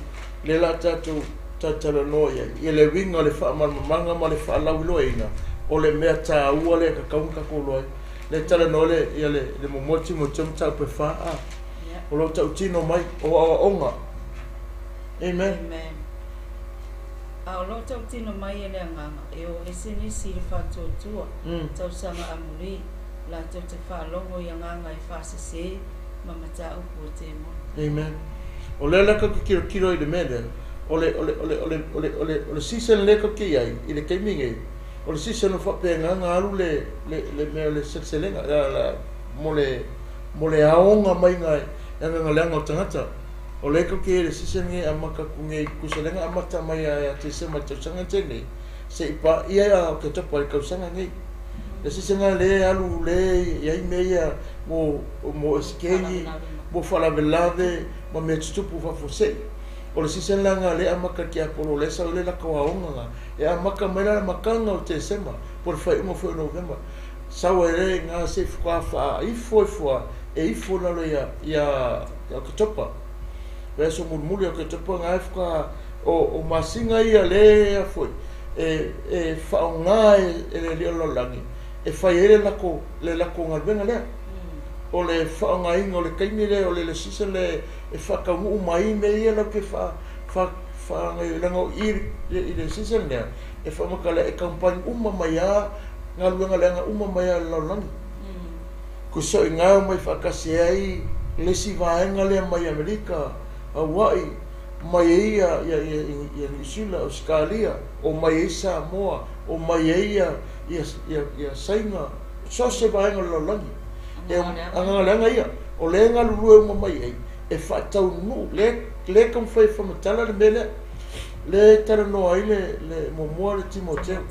lea la a tatou talatalanoa i ai, i le uiga o le faamalamalamaga ma le faalauiloaina o le mea taua lea e tatau ona tatou iloa ai. Lea e talanoa le ia le le muamua Timoteo mataupu e fa a. O lo o tautino mai o aoaoga. Amen. Amen. A o lo o tautino mai e le Agaga, e o ese nisi i le faatuatua, tausaga amuli, latou te faalogo i agaga e faasese ma mataupu o temoni. Amen. O lea la tatou te tilotilo ai i le mea lea, o le, o le, o le, o le, o le, o le, o le season lea tatou te i ai i le taimi nei, o le season o faapena ona alu le, le, le mea o le seleselega, la, la, mo le, mo le aoga maiga e agaga leaga o tagata. O lea tatou te i ai i le season nei e amata atu nei, tusa o lea na amata mai ia ia Tesema i le tausaga na tea nei, se i paia ia Oketopa i le tausaga nei. Le season lena lea e alu lea e i ai mea ia mo mo esekegi, mo faalavelave ma mea tutupu faafuasei. O le season la lena lea e amata i le tiapolo lea e sau ai le latou aoga lena, e amata mai la i le amataga o Tesema po o le faaiuga foi o Novema. Sau ai lea i ina se i faatoa faaifo ifo lava e ifo i lalo ia ia Oketopa. Vaiaso mulimuli o Oketopa na e faatoa o masina ia lea foi e e faaaoga e le alii o le lalolagi e fai ai le latou le latou galuega lea. O le faaaogaina o le taimi lea o le season lea e faataunuu mai ai mea ia latou te faa faa faagaioiga leaga o i i le season lea e faamatala e taumafai uma mai lava galuega leaga uma mai lava i le lalolagi. Tusa o i ina e omai faatasi ai le isi vaega lea mai Amerika, Hawaii, omai ai ia ia ia ia Niu Sila, Ausetalia, omai ai Samoa, omai ai ia ia ia ia Saina, so o se vaega o le lalolagi. E agaga leaga ia, o lea e galulue uma mai ai e faataunuu, lea lea e taumafai e faamatala le mea lea. Lea e talanoa ai le le muamua le Timoteo.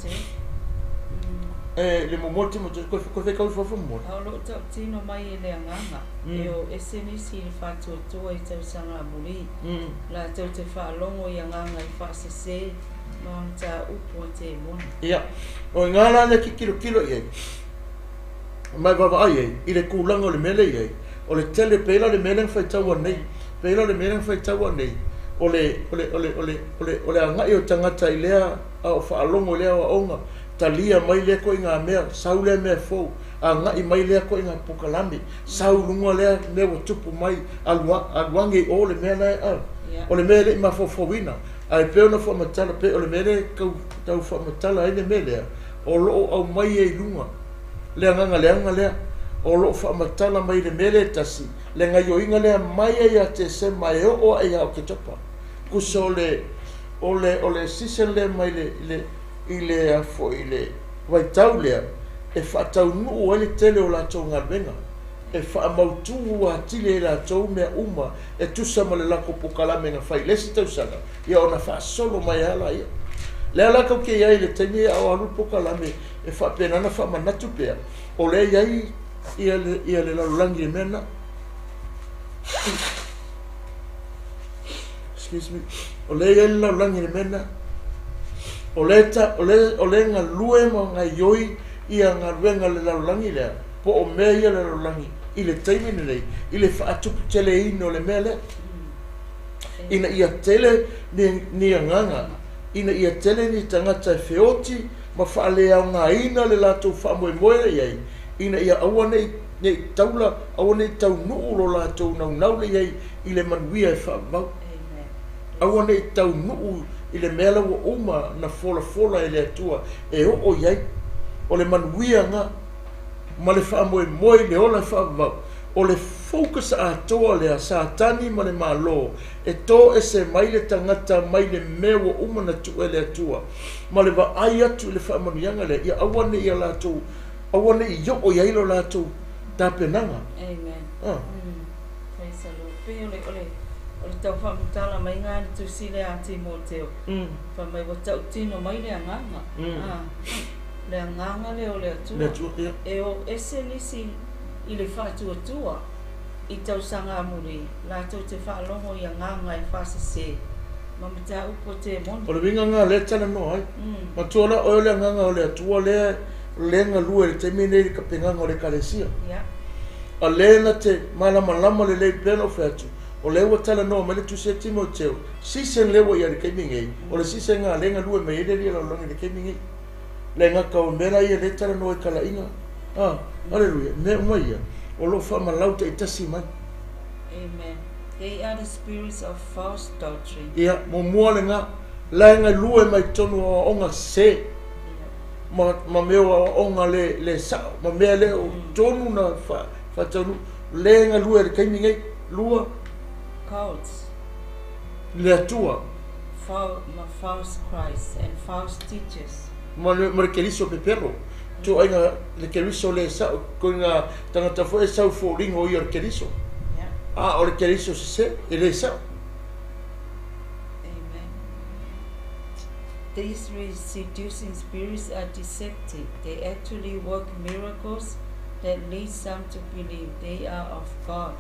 E le muamua le Timoteo, koe koe faitau ifo faamolemole. A o lo o tautino mai e le Agaga, e o ese nisi i le faatuatua i tausaga amuli, latou te faalogo i agaga e faasese ma mataupu a temoni. Ia, o i ina la lea tilotilo i ai, ma e vaavaai ai i le tulaga o le mea lea e i ai, o le tele, pei la o le mea lea na faitau anei, pei la o le mea lea na faitau anei, o le, o le, o le, o le, o le, o le agai o tagata i lea a o faalogo i lea aoaoga, talia mai lea ituaiga mea, sau lea mea fou, agai mai lea ituaiga polokalame, sau i luga lea mea ua tupu mai, alu, alu ane i o le mea la e, a, o le mea e le i mafaufauina. Ae pei ona faamatala, pei o le mea lea e tau, tau faamatala ai le mea lea, o lo o aumai ai i luga le agaga leaga lea, o lo o faamatala mai le mea lea e tasi, le gaioiga lea mai ai ia Tesema e oo ae ia Oketopa. Tusa o le, o le, o le season lea mai le, le, i le, a foi, i le vaitau lea e faataunuu ai le tele o latou galuega, e faamautu atili ai latou mea uma e tusa ma le latou polokalame na fai i le isi tausaga, ia ona faasolo mai lava laia. Lea la tatou te i ai i le taimi a o alu le polokalame e faapena ona faamanatu pea, o lea e i ai ia le, ia le lalolagi i le mea lena. Excuse me. O lea e i ai le lalolagi i le mea lena. O lea, ta, o lea, o lea e galue ma gaioi ia galuega a le lalolagi lea, po o mea ia a le lalolagi i le taimi lenei, i le faatuputeleina o le mea lea. Ina ia tele ni, ni agaga, ina ia tele ni tagata e feoti ma faaleaogaina le latou faamoemoe lea i ai, ina ia aua ne i, ne i taula, aua ne i taunuu lo latou naunau lea i ai i le manuia e faavavau. Aua ne i taunuu i le mea la ua uma na folafola e le Atua e oo i ai. O le manuia na, ma le faamoemoe i le ola e faavavau, o le focus atoa lea Satani ma le Malo e toese mai le tagata mai le mea ua uma na tuu e le Atua ma le vaai atu i le faamanuiaga lea ia aua ne i a latou aua ne i oo i ai lo latou tapenaga. Amen. Ah. Praise the Lord. Pei o le, o le, o le tau faamatala mai ga le tusi lea a Timoteo. Fai mai ua tautino mai le agaga. Ah, le agaga lea o le Atua. Le Atua, ia. E o ese nisi i le faatuatua i tausaga amuli latou te faalogo i agaga e faasese ma mataupu o temoni. O le uiga lena lea e talanoa ai. Matua la oe o le agaga o le Atua lea lea e galue i le taimi lenei i le tapenaga o le Ekalesia. Ia. A le na te malamalama lelei pea ona ou fai atu, o lea ua talanoa mai le Tusi a Timoteo, season lea ua i ai i le taimi nei, o le season lena lea e galue mai ai le Alii o le lalolagi i le taimi nei. Le gata o mea la ia lea e talanoa i talaiga, a, aleluia, mea uma ia, o lo o faamalau taitasi mai. Amen. They are the spirits of false doctrine. Ia, muamua lena, la e galue mai totonu o aoaoga sese, ma, ma mea o aoaoga le, le sao, ma mea le o tonu na fa, faataunuu, le galue i le taimi nei. Lua. Cults. Le Atua. Fal, ma false Christs and false teachers. Ma le, ma le Keriso pepelo. Ituaiga le Keriso le sao, koiga tagata foi e sau foliga o ia o le Keriso. Yeah. A o le Keriso sese, e le sao. Amen. These seducing spirits are deceptive. They actually work miracles that lead some to believe they are of God.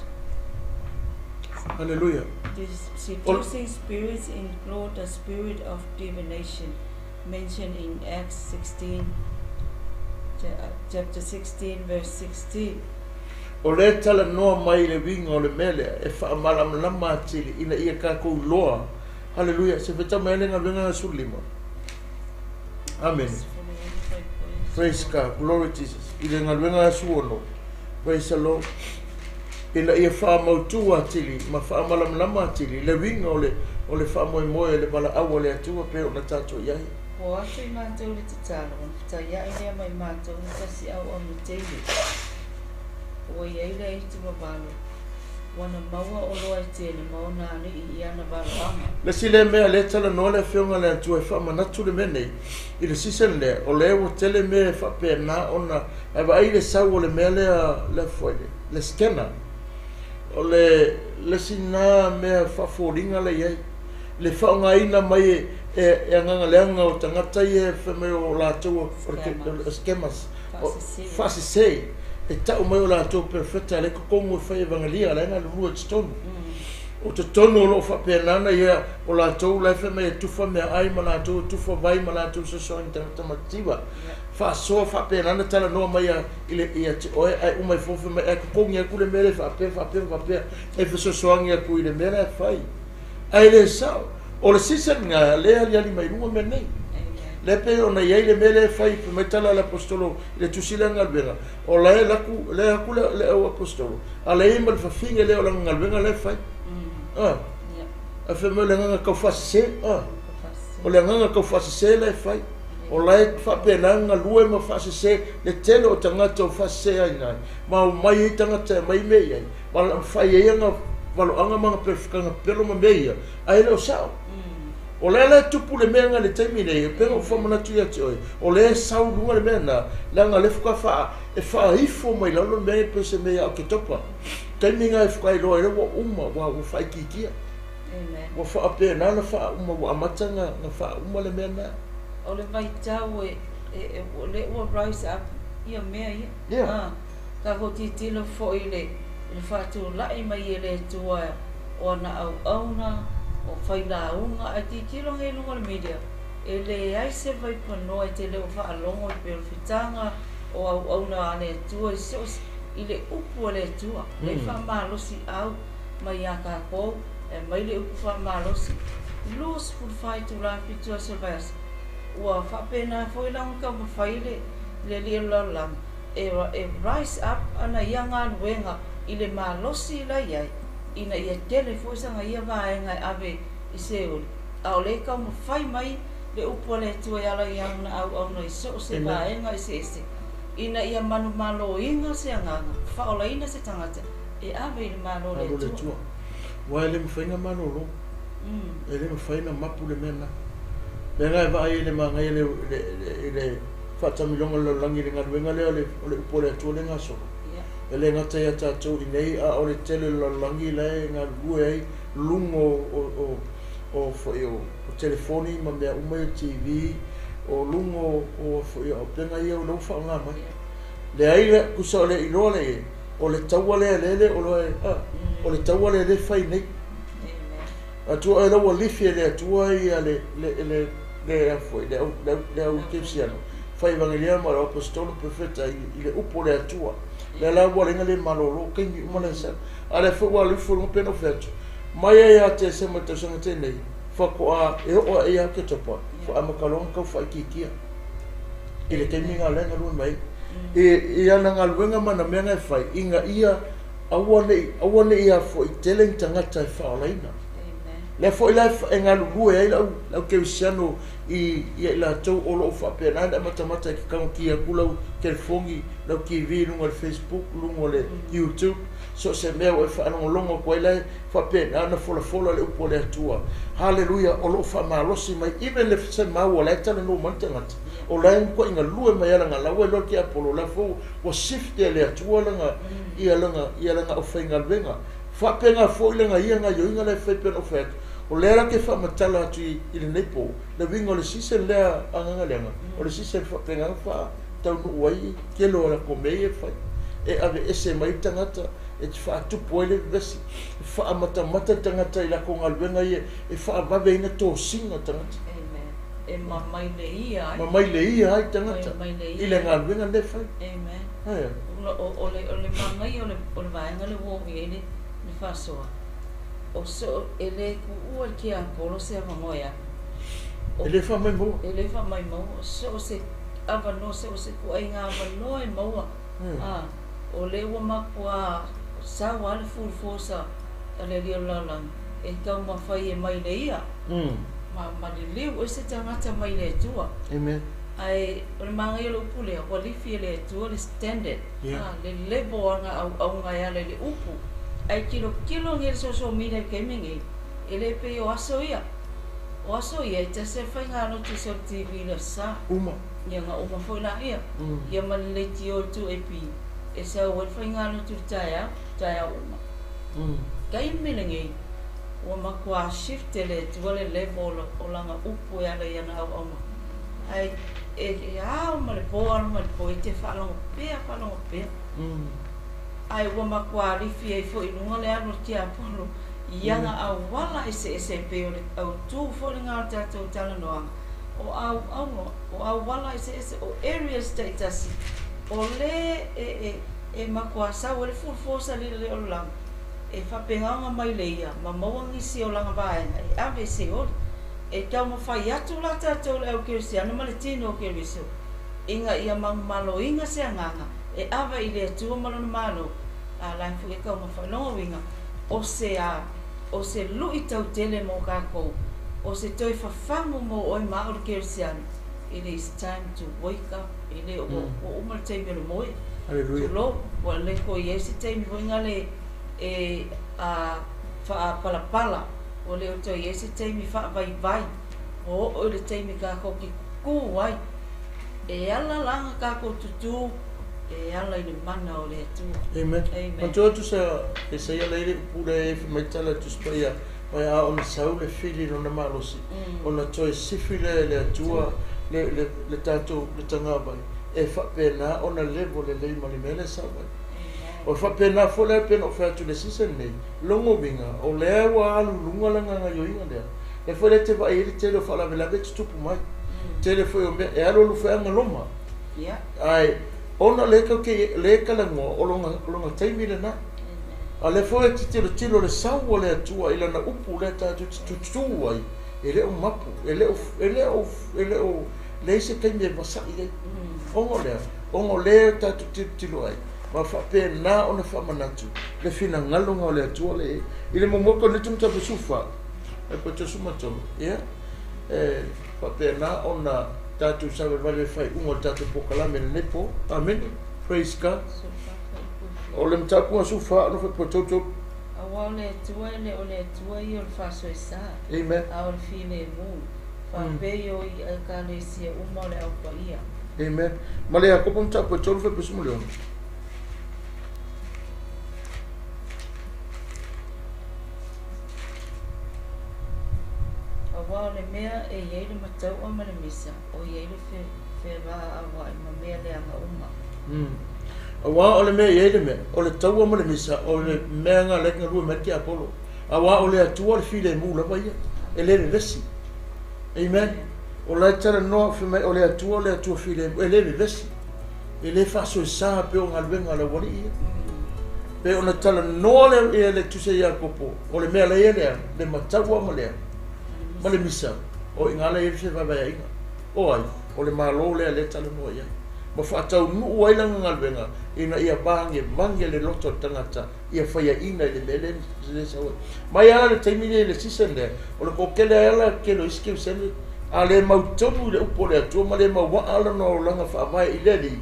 Hallelujah. These seducing spirits include the spirit of divination mentioned in Acts 16, chapter 16, verse 16. O lea e talanoa mai i le uiga o le mea lea e faamalamalama atili ina ia tatou iloa. Haleluia! Se feta mai ai le galuega 15. Amene. Praise God. Glory Jesus. I le galuega 16. Praise the Lord. Ina ia faamautu atili ma faamalamalama atili le uiga o le o le faamoemoe o le valaau a le Atua pei ona tatou i ai. Ua atu i matou le tatalo, ona fetaiai lea ma i matou ma tasi auauna tele. Ua i ai le aitu mavalu, ua na maua oloa e tele ma ona alii i ana valoaga. Le isi lea mea lea e talanoa le Afioga a le Atua e faamanatu le mea nei i le season lea, o lea ua tele mea e faapena ona ae vaai i le sau o le mea lea lea foi le, le scanner. O le le isi na mea faafoliga la i ai, le faaaogaina mai e e agaga leaga o tagata ia fai mai o latou o scammers, faasese, e tau mai o latou perofeta lea e totogi e fai evangelia, la e galulue i totonu. O totonu o lo o faapena ona ia o latou la e fai mai e tufa meaai ma latou e tufa vai ma latou fesoasoani i tagata matitiva. Faasoa faapena ona talanoa mai i le ia te oe ae uma ifo fai mai ae totogi atu le mea lea faapea faapea ma faapea e fesoasoani atu i le mea la e fai. Ae le sao. O le season lena lea e aliali mai luga mea nei. Lea pei ona i ai le mea lea e fai fai mai tala a le aposetolo i le tusi lea galuega, o la e laku lea aku le le au aposetolo, a la e i ai ma le fafine lea o lana galuega la e fai. Ah. Ae fai mai o le agaga tau faasese, ah. O le agaga tau faasese la e fai. O la e faapena galue ma faasese le tele o tagata o faasese ai nai, ma omai ai tagata e aumai mea i ai, ma fai ai ana valoaga ma ana pepelo ma mea ia, ae le o sao. O lea la e tupu le mea lena i le taimi nei, e pei ona ou faamanatu ia te oe, o lea e sau i luga le mea lena, leaga o lea faatoa faa, e faaifo mai lalo le mea e pei o se mea ia Oketopa. Taimi lena e faatoa iloa ai lea ua uma, ua, ua faaitiitia. Ua faapena ona faauma, ua amata ona, ona faauma le mea lena. O le vaitau e, e, e, o lea ua rise up ia mea ia. Yeah. Ah, tatou tilotilo foi i le, i le faatulai mai e le Atua o ana auauna, o failauga, ae tilotilo nei i luga o le media, e leai se vaipanoa e te le o faalogo i pei o le fitaga o auauna a le Atua i so o se, i le upu a le Atua, lea e faamalosiau mai ia tatou, e aumai le upu faamalosi, 24 itula, 7 aso o le vaiaso. Ua faapena foi la ona taumafai le, le Alii o le Lalolagi e, e rise up ana ia galuega i le malosi la i ai, ina ia tele foi sana ia vaega e ave i Seoli, a o lea e taumafai mai le upu a le Atua e ala i ana auauna i so o se vaega eseese, ina ia manumaloina se agaga, faaolaina se tagata e ave i le Malo o le Atua. Aua e le mafai ona malolo, e le mafai ona mapu le mea lena. O lea la e vaai ai i le manaia i le faatamiloga o le lalolagi i le galuega lea o le upu a le Atua lea e gasolo. E le gata ia tatou i inei, a o le tele o le lalolagi la e galulue ai luga o foi o telefoni ma mea uma ia, TV, o luga o foi o auupega ia o lea ua faaaoga mai. Leai la, tusa o le iloa lea i ai, o le taua lea lele o loa e, a, o le taua lea lea e fai nei. Atua e la ua lifi e le Atua ia le le le le a foi le au le au le au kerisiano fai evangelia ma le aposetolo profeta i le upu o le Atua. Lea la ua lenga le malolo kaimi uma le sa. A le foi ua alu ifo i luga pei ona ou fai atu, mai ai ia Tesema i le tausaga tele nei, faatoa e oo ae ia Oketopa, faamata loa ona tau faaitiitia i le taimi lena o lea e galue mai ai. I ana galuega ma ana mea na e fai, ina ia aua ne i, aua ne i afoai tele ni tagata e faaolaina. Lea foi la e galulue ai le au kerisiano i ia i latou o lo o faapena ona e matamata e te tagotia atu lau telefoni, lau TV i luga o le Facebook, luga o le YouTube, so o se mea ua e faalogologo atu ai la e faapena ona folafola le upu a le Atua. Haleluia, o lo o faamalosi mai even le se mau o la e talanoa mai le tagata, o la e matuai galue mai lava lana, la ua iloa le tiapolo, o la foi ua shift e le Atua lana, ia lana, ia lana aufaigaluega. Faapena foi lana ia gaioiga la e fai pei ona ou fai atu, o lea la ke faamatala atu i lenei po, le uiga o le season lea agaga leaga, o le season faapena ona faataunuu ai tele o latou mea ia e fai. E aveese mai le tagata e te faatupu ai le vevesi, e faamatamata le tagata i latou galuega ia e faavaveina tosina o tagata. Amen. E mamai le ia ai. Mamai le ia ai tagata i le galuega lea e fai. Amen. Ae. O le manaia o le vaega lea ua oo i ai le faasoa, o so e le tuua i le tiapolo se avanoa e alu. E le faamaumauina. E le faamaumauina. So o se avanoa, so o se ituaiga avanoa e maua. O lea ua matua sau lava le full force a le alii o le lalolagi e taumafai e mai le ia ma liliu ese tagata mai le Atua. Amen. Ae o le manaia o le upu lea, ua lifi e le Atua le standard, le level o ana auauga e ala i le upu. Ae tilotilo nei le social media i le taimi nei, e le pei o aso ia. O aso ia, e tasi lava le faigalotu i sau TV i le aso Sa. Uma. Ia na uma foi laia. Ia ma le leitio i le 2AP, e sau ai le faigalotu i le taeao, taeao uma. Taimi lenei, ua matua shift e le Atua le level o lana upu e ala i ana auauna. Ae e ao ma le po, alo ma le po, e te faalogo pea, faalogo pea. Ae ua matua lifi ai foi i luga le alu o le tiapolo i ana auala eseese e pei o le autū foi lena o le tatou talanoaga. O auauna, o auala eseese, o areas taitasi, o le e matua sau ai le full force a le o le lagi, e faapena ona mai le ia, ma maua nisi o lana vaega e ave i Seoli. E taumafai atu la tatou le au kerisiano ma le tino o Keriso, ina ia manumaloina se agaga e ave i le Atua ma lona Malo, a la e foi e taumafai. Lona uiga, o se a, o se lui tautele mo tatou, o se toe fafagu mo oe ma au le kerisiano, it is time to wake up, e le ua uma le taimi o le moe. Hallelujah. Tulou, ua le toe i ai se taimi foi lea e faapalapala, ua le o toe i ai se taimi faavaivai, ua oo i le taimi tatou te tutū ai. E ala la ona tatou tutū, e ala i le mana o le Atua. Amen. Amen. Manatua atu sa Isaia lea i le upu lea e fai mai tala i le Tusi Paia, mai a ona sau le fili i lona malosi, ona toe sifi lea e le Atua le tatou le tagavai, e faapena ona level lelei ma le mea lea e sau ai. O le faapena foi lea pei ona ou fai atu i le season nei, lona uiga, o lea ua alu i luga lana gaoioiga lea. Lea foi lea e te vaai ai le tele o faalavelave e tutupu mai. Tele foi o mea e alualu foi aga loma. Ae ona o lea tatou te lea e talanoa, o lona taimi lena. A o lea foi e te tilotilo le sau o le Atua i lana upu lea tatou te tutū ai, e le o mapu, e le o, e le o, e le o leai se taimi e vasai ai. Ona o lea, ona o lea tatou te tilotilo ai, ma faapena ona faamanatu le finagalo o le Atua le i le muamua Korinito mataupu 14, e po 13, ia, e faapena ona tatou savalivali ai faaiuga o le tatou polokalame i lenei po. Amene. Praise God. O le mataupu 14, no fai po 33. Auā o le Atua e le o le Atua ia o le faasoesa, Amen. a o le filemu, faapei o i Ekalesia uma o le Au Paia. Amen. Ma le Iakopo mataupu e 3 fai po 16. Auā o le mea e i ai le matau'a ma le misa, o i ai le fevaaua'i ma mea leaga uma. Auā o le mea e i ai le mea, o le taua ma le misa, o le mea na ala ai ona galue mai le tiapolo. Auā o le Atua o le filemu lava ia, e le vevesi. Amen. O la e talanoa fai mai o le Atua o le Atua filemu, e le vevesi. E lē faasoesā pei o galuega a le aualii ia. Pei ona talanoa le le Tusi a Iakopo, o le mea la e i ai lea, le mataua ma lea, ma le misa, o i ina la e i ai le fevaevaeaiga. O ai? O le Malo lea lea e talanoa i ai. Ma faataunuu ai lana galuega ina ia vagevage le loto o le tagata ia faiaina i le mea lea e sau ai. Mai lava le taimi lea i le season lea, o le toatele lava la tele o isi kerisiano a le mautonu i le upu o le Atua ma le mauaa lona olaga faavae i le Alii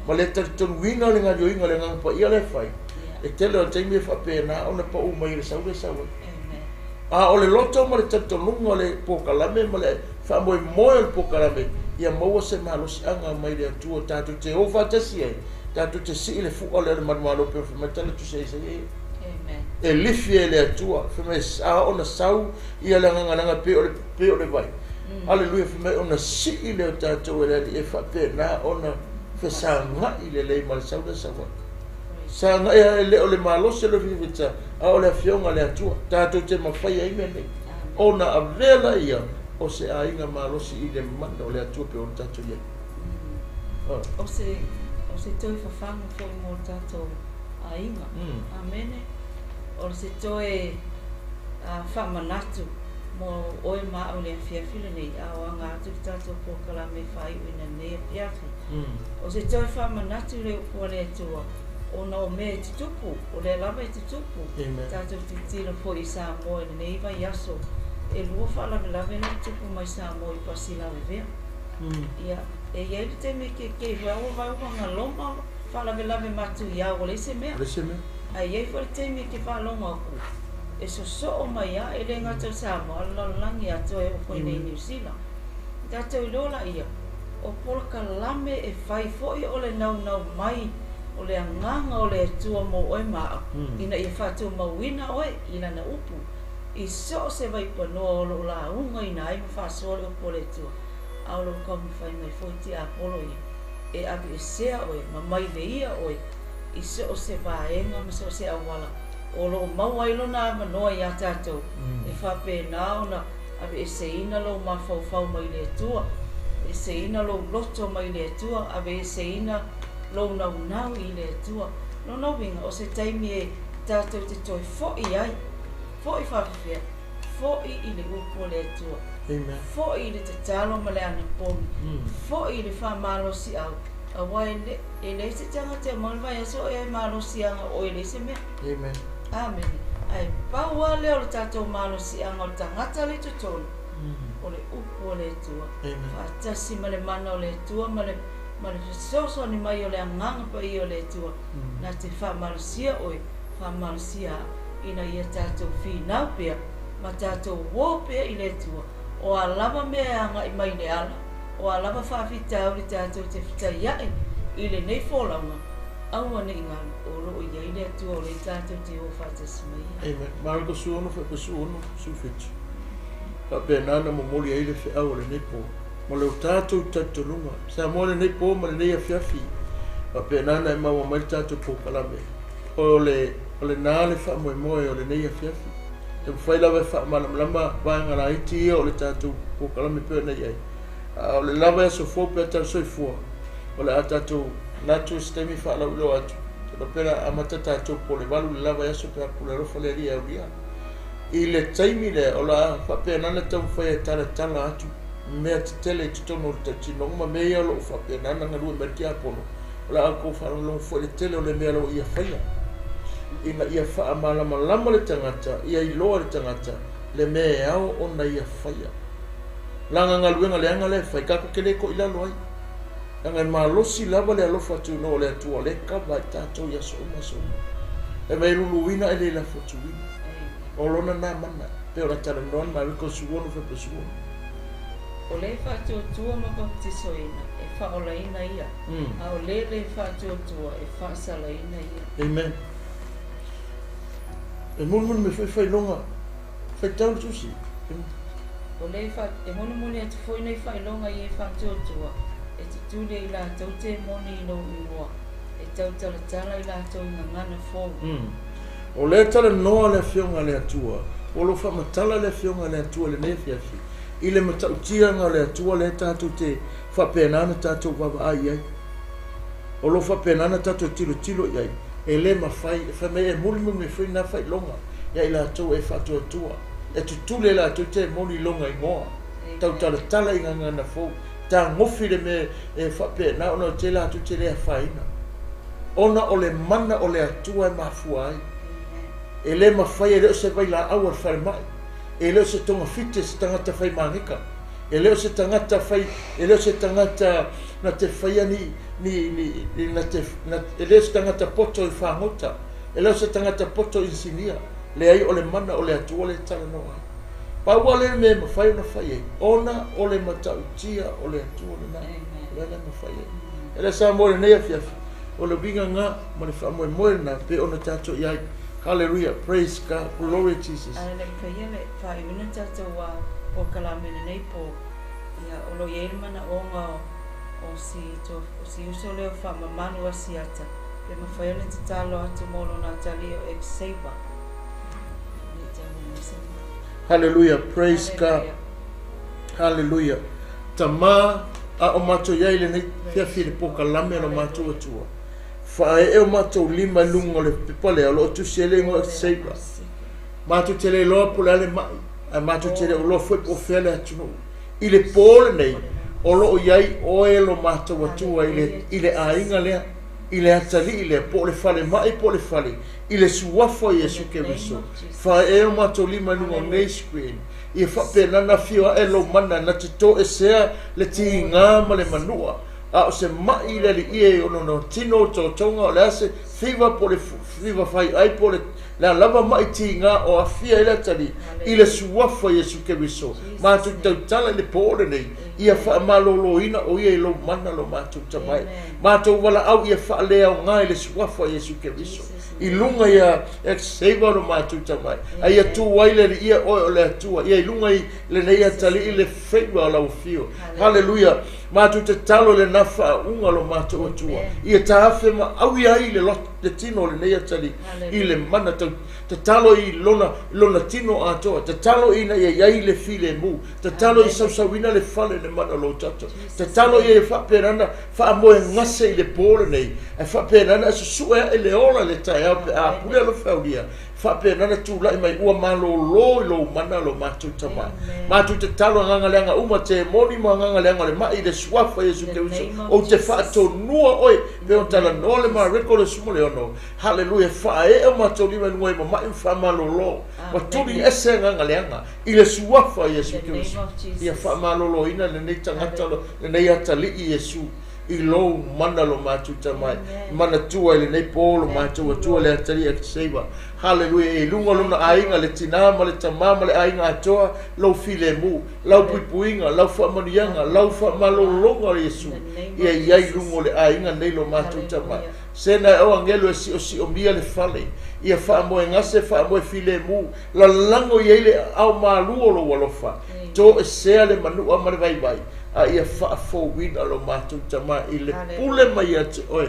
ma le talitonuina le gaoioiga o le Agaga Paia lea e fai, e tele o taimi e faapena ona pau mai i le sau lea e sau ai. A o le loto ma le talitonuga o le polokalame ma le faamoemoe o le polokalame, ia maua se malosiaga mai le Atua tatou te o faatasi ai, tatou te sii le fua lea o le manumalo pei ona fai mai le tala tusi a Isaia ia. E lifi e le Atua, fai mai a oo ona sau ia le agaga leaga pei o le pei o le vai. Aleluia, fai mai ona sii lea o tatou e le Alii e faapena ona fesagai lelei ma le sau lea e sau ai. Sagai e le o le malosi o le fita, a o le afioga a le Atua tatou te mafaia ai mea nei. Ona avea laia o se aiga malosi i le mana o le Atua pei ona tatou i ai. O se toe fafaga foi mo le tatou aiga. Amene. O se toe faamanatu mo oe ma au i le afiafi lenei, a o aga atu le tatou polokalame faaiuina nei afiafi. O se toe faamanatu i le upu a le Atua, ona o mea e tutupu, o lea lava e tutupu. Tatou tilotilo foi i Samoa i lenei vaiaso, e lua faalavelave na tutupu mai Samoa i pasi lavevea. Ia, e i ai le taimi ke foi ua vai ua galoma faalavelave matuia ua leai se mea. Le se mea. Ae i ai foi le taimi e ke faalogo aku e sosoo mai a e le gata o Samoa a o le lalolagi atoa e oo foi nei i Niu Sila. Tatou iloa laia o polokalame e fai foi o le naunau mai o le agaga o le Atua mo oe ma au ina ia faatumauina oe i lana upu i so o se vaipanoa o loo laugaina ai ma faasoa le upu o le Atua, a o loo taumafai mai foi tiapolo ia e aveesea oe ma maileia oe i so o se vaega ma so o se auala o loo maua ai lona avanoa iā tatou e faapena ona aveeseina lou mafaufau mai le Atua, eseina lou loto mai le Atua, aveeseina lou naunau i le Atua. Lona uiga o se taimi e tatou te toe fo'i ai, fo'i faafefea, fo'i i le upu o le Atua. Amen. Fo'i i le tatalo ma le anapogi. Fo'i i le faamalosiau, auā e leai se tagata e omai le vaiaso e malosiaga o oe e leai se mea. Amen. Amene. Ae pau lava lea o le tatou malosiaga o le tagata le i totonu, o le upu o le Atua. Amen. Faatasi ma le mana o le Atua ma le fesoasoani mai o le agaga paia o le Atua na te faamalosia oe, faamalosia au ina ia tatou finau pea ma tatou uō pea i le Atua. O a lava mea e agai mai le ala, o a lava faafitauli tatou te fetaiai i lenei folauga, aua nei galo o loo i ai le Atua o lea tatou te o faatasi mai ai. Amen. Mareko 16 faaiupu 16 17. Faapena na momoli ai le feau o lenei po. Ma le o tatou talitonuga. Samoa lenei po ma lenei afiafi. Faapena na e maua mai le tatou polokalame. O le na le faamoemoe o lenei afiafi. E mafai lava e faamalamalama vaega laiti ia o le tatou polokalame pei ona i ai. A o le lava e aso fou pe a tau soifua. O le a tatou manatu se taimi faalauiloa atu. Te pera amata tatou po le 8 le lava e aso pe a pule alofa le Alii e aulia. I le taimi lea o la faapena na taumafai e talatala atu mea tetele i totonu o le tautinoga ma mea ia o loo faapena na galue mai le tiapono. O le a outou faalogologo foi i le tele o le mea o lo o ia faia ina ia faamalamalama le tagata, ia iloa le tagata le mea e ao ona ia faia. Laga galuega leaga lea e fai, tatou te le toilalo ai. Leaga e malosi lava le alofa tunoa o le Atua o lea e kava ai tatou i aso uma aso uma. E mai luluina e le lafo tuina. O lona nā mana, pei ona talanoa le Mareko 16 faaiupu 16. O le faatuatua ma papatisoina e faaolaina ia, a o le lē faatuatua e faasalaina ia. Amen. E mulimuli mai foi faailoga, faitau le tusi. O le fa e mulimuli atu foi nei faailoga i e faatuatua e tutuli ai latou temoni i lou igoa, e tautalatala i latou i gagana fou. O lea talanoa le afioga a le Atua, ua lou faamatala le afioga a le Atua i lenei afiafi, i le matautiaga o le Atua lea tatou te faapena na tatou vaavaai ai. O lo o faapena ona tatou tilotilo i ai, e le mafai, e fai mai e mulimuli mai foi na faailoga ia i latou e faatuatua, e tutuli e latou temoni i lona igoa, tautalatala i gagana fou, tagofi le mea e faapena ona o te latou te le afaina, ona o le mana o le Atua e mafua ai. E le mafai, e le o se vailaau a le falemai, e le o se togafiti a se tagata fai mageka, e le o se tagata fai, e le o se tagata na te faia ni, ni, ni, ni na te, na, e le o se tagata poto i fagota, e le o se tagata poto inisinia, leai o le mana o le Atua lea e talanoa ai. Pau lava lea mea e mafai ona fai ai, ona o le matautia o le Atua lena, o lea la e mafai ai. E le Samoa i lenei afiafi, o le uiga lena ma le faamoemoe lena pei ona tatou i ai. Hallelujah, praise God, glory Jesus. Ae le i faia le faaiuina tatou a polokalame i lenei po, ia o lo o i ai le manaoga o si o si uso lea o Faamamalu Asiata pe mafai ona tatalo atu mo lona atalii o Xaver. Nei talu mai se Hallelujah, praise God. Hallelujah. Tama, a o matou i ai i lenei afiafi i le polokalame a lo matou Atua. Faaee o matou lima i luga o le pepa lea o lo o tusi ai le igoa Xaver. Matou te le iloa po o le a le mai, ae matou te le o iloa foi po o fea le atunuu. I le pō lenei, o lo o i ai oe lo matou Atua i le, i le aiga lea, i le atalii lea, po o le falemai po o le fale, i le suafa o Iesu Keriso. Faaee o matou lima i luga o nei screen, ia faapena ona afio ae lou mana na te toesea le tiga ma le manua, a o se mai i le alii e ono tino otootoga, o le a se fiva po o le fiva faiai po o le le a lava mai tiga o afia ai le atalii, i le suafa o Iesu Keriso, matou tautala i le pō lenei, ia faamaloloina o ia i lou mana lo matou tamai. Matou valaau ia faaleaoga i le suafa o Iesu Keriso, i luga ia Xaver lo matou tamai, a ia tu ai le alii ia oe o le Atua, ia i luga i lenei atalii le faiva o lau afio. Haleluia! Matou tatalo i lena faauuga lo matou Atua, ia taafe ma aui ai le le tino o lenei atalii i le mana tau tatalo i lona lona tino atoa, tatalo ina ia i ai le filemu, tatalo i sausauina le fale i le mana o lou toto, tatalo ia ia faapena ona faamoegase i le pō lenei, ae faapena ona susue ae le ola i le taeao pe a pule alofaulia, faapena ona tulai mai ua malōlō i lou mana lo matou Tama. Matou tatalo agaga leaga uma, temoni ma agaga leaga o le mai i le suafa o Iesu Keriso, ou te faatonua oe pei ona talanoa le Mareko le 16. Haleluia, faaee o matou lima i luga i mama'i ma faamalōlō, ma tuli ese agaga leaga i le suafa o Iesu Keriso. Ia faamalōlōina lenei tagata, lenei atalii Iesu, i lou mana lo matou Tama e manatua i lenei pō lo matou Atua le Atalii a Seiva. Haleluia! I luga o lona aiga, le tinā ma le tamā ma le aiga atoa, lou filemu, lau puipuiga, lau faamanuiaga, lau faamalologa o Iesu, ia i ai i luga o le aiga nei lo matou Tama. Sena e o agelo e siosiomia le fale, ia faamoegase, faamoe filemu, lalago i ai le aao malu o lou alofa, toesea le manua ma le vaivai, a ia faafouina lo matou Tama i le pule mai ia te oe.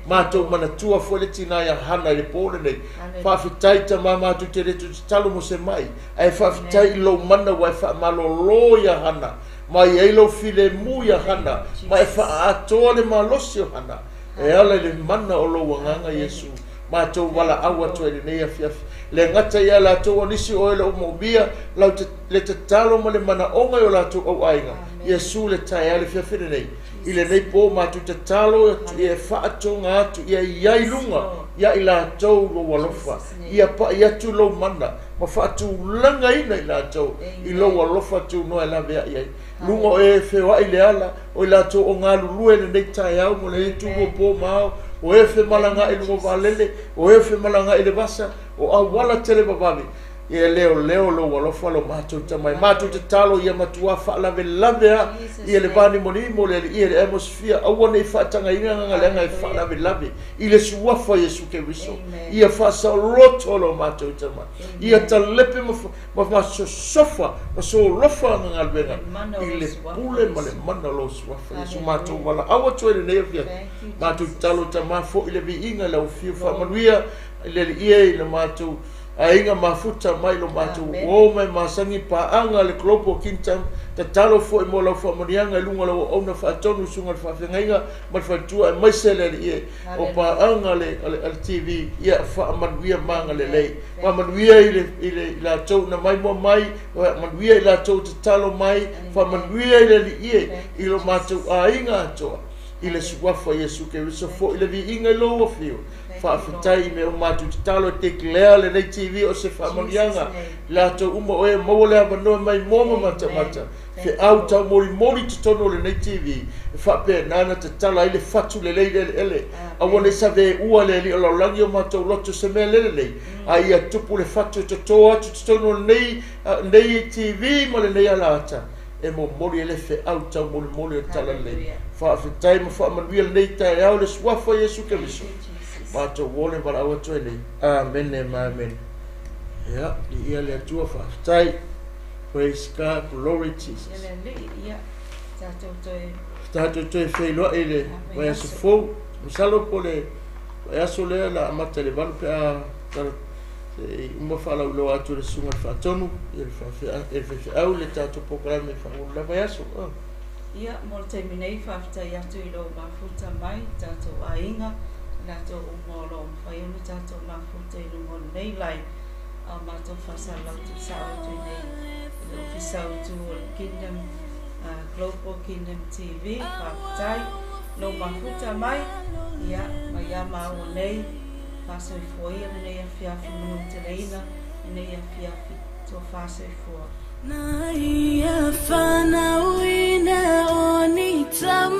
Matou manatua foi le tinā ia Hana i le pō lenei. Faafetai Tama, matou te le toe tatalo mo se mai, ae faafetai i lou mana ua e faamalōlō ia Hana, ma i ai lou filemu ia Hana, ma e faaatoa le malosi o Hana e ala i le mana o lou Agaga Iesu. Matou valaau atu ai i lenei afiafi. Le gata ia latou o nisi o e le o moomia lau te, le tatalo ma le manaoga i o latou auaiga. Iesu le taeao le afiafi lenei. I lenei po matou tatalo atu ia e faatoga atu ia i ai luga ia i latou lou alofa. Ia pai atu lou mana ma faatulagaina i latou i lou alofa tunoa e laveai ai. Luga o e feoai le ala, o i latou o galulue i lenei taeao mo lenei itulua po ma ao, o e femalagaai i luga o vaalele, o e femalagaai i le vasa, o auala televavave, ia leoleo lou alofa lo matou Tama. E matou tatalo ia matua faalavelave a ia le vanimonimo o le Alii ia le atmosphere, aua ne i faatagaina agaga leaga e faalavelave i le suafa o Iesu Keriso. Ia faasaoloto lo matou Tama. Ia talepe ma ma masosofa ma solofa ana galuega i le pule ma le mana o lou suafa Iesu. Matou valaau atu ai i lenei afiafi, matou tatalo Tama foi le viiga i lau afio faamanuia i le Alii e i le matou Aiga mafuta mai lo matou uo ma e masani paaga le Global Kingdom, tatalo foi mo lau faamanuiaga i luga o lau auauna faatonu i susuga i le faafeagaiga ma le faletua aemaise le Alii e o paaga le a le TV, ia faamanuia ma agalelei, faamanuia i le i le i latou na maimoa mai, faamanuia i latou tatalo mai, faamanuia i le Alii e i lo matou aiga atoa i le suafa o Iesu Keriso foi le viiga i lou afio. Faafetai i mea uma matou tatalo e declare lenei TV o se faamanuiaga i latou uma o e maua le avanoa mai moa ma matamata feau taumolimoli i totonu o lenei TV e faapena ona tatala ai le fatu lelei i le eleele. Aua ne i saveua e le Alii o lalolagi o matou loto se mea le lelei, a ia tupu le fatu e toto atu i totonu o lenei nei TV ma lenei alaata e momoli ai le feau taumolimoli o le Talalelei. Faafetai ma faamanuia lenei taeao i le Suafa o Iesu Keriso. Matou o le valaau atu ai nei. Amene ma amene. Ia, viia le Atua, faafetai. Praise God, glory Jesus. Ia le Alii, ia, tatou toe. Tatou toe feiloai i le vaiaso fou. Masalo po o le vaiaso lea la amata i le 8 pe a tala se i uma faalauiloa atu e le Susuga i le Faatonu e le faifeau le tatou polokalame faaulu la vaiaso. Oh. Ia, mo le taimi nei, faafetai atu i lou mafuta mai, tatou aiga, i latou uma o lo o mafai ona tatou mafuta i luga o lenei line, a o matou faasalalau tuusao atu i inei i le Ofisa Autu o le Kingdom, Global Kingdom TV. Faafetai lou mafuta mai, ia, mai ia maua nei, faasoifua ia lenei afiafi manuteleina lenei afiafi. Tofa soifua. Na ia fanauina o ni tama.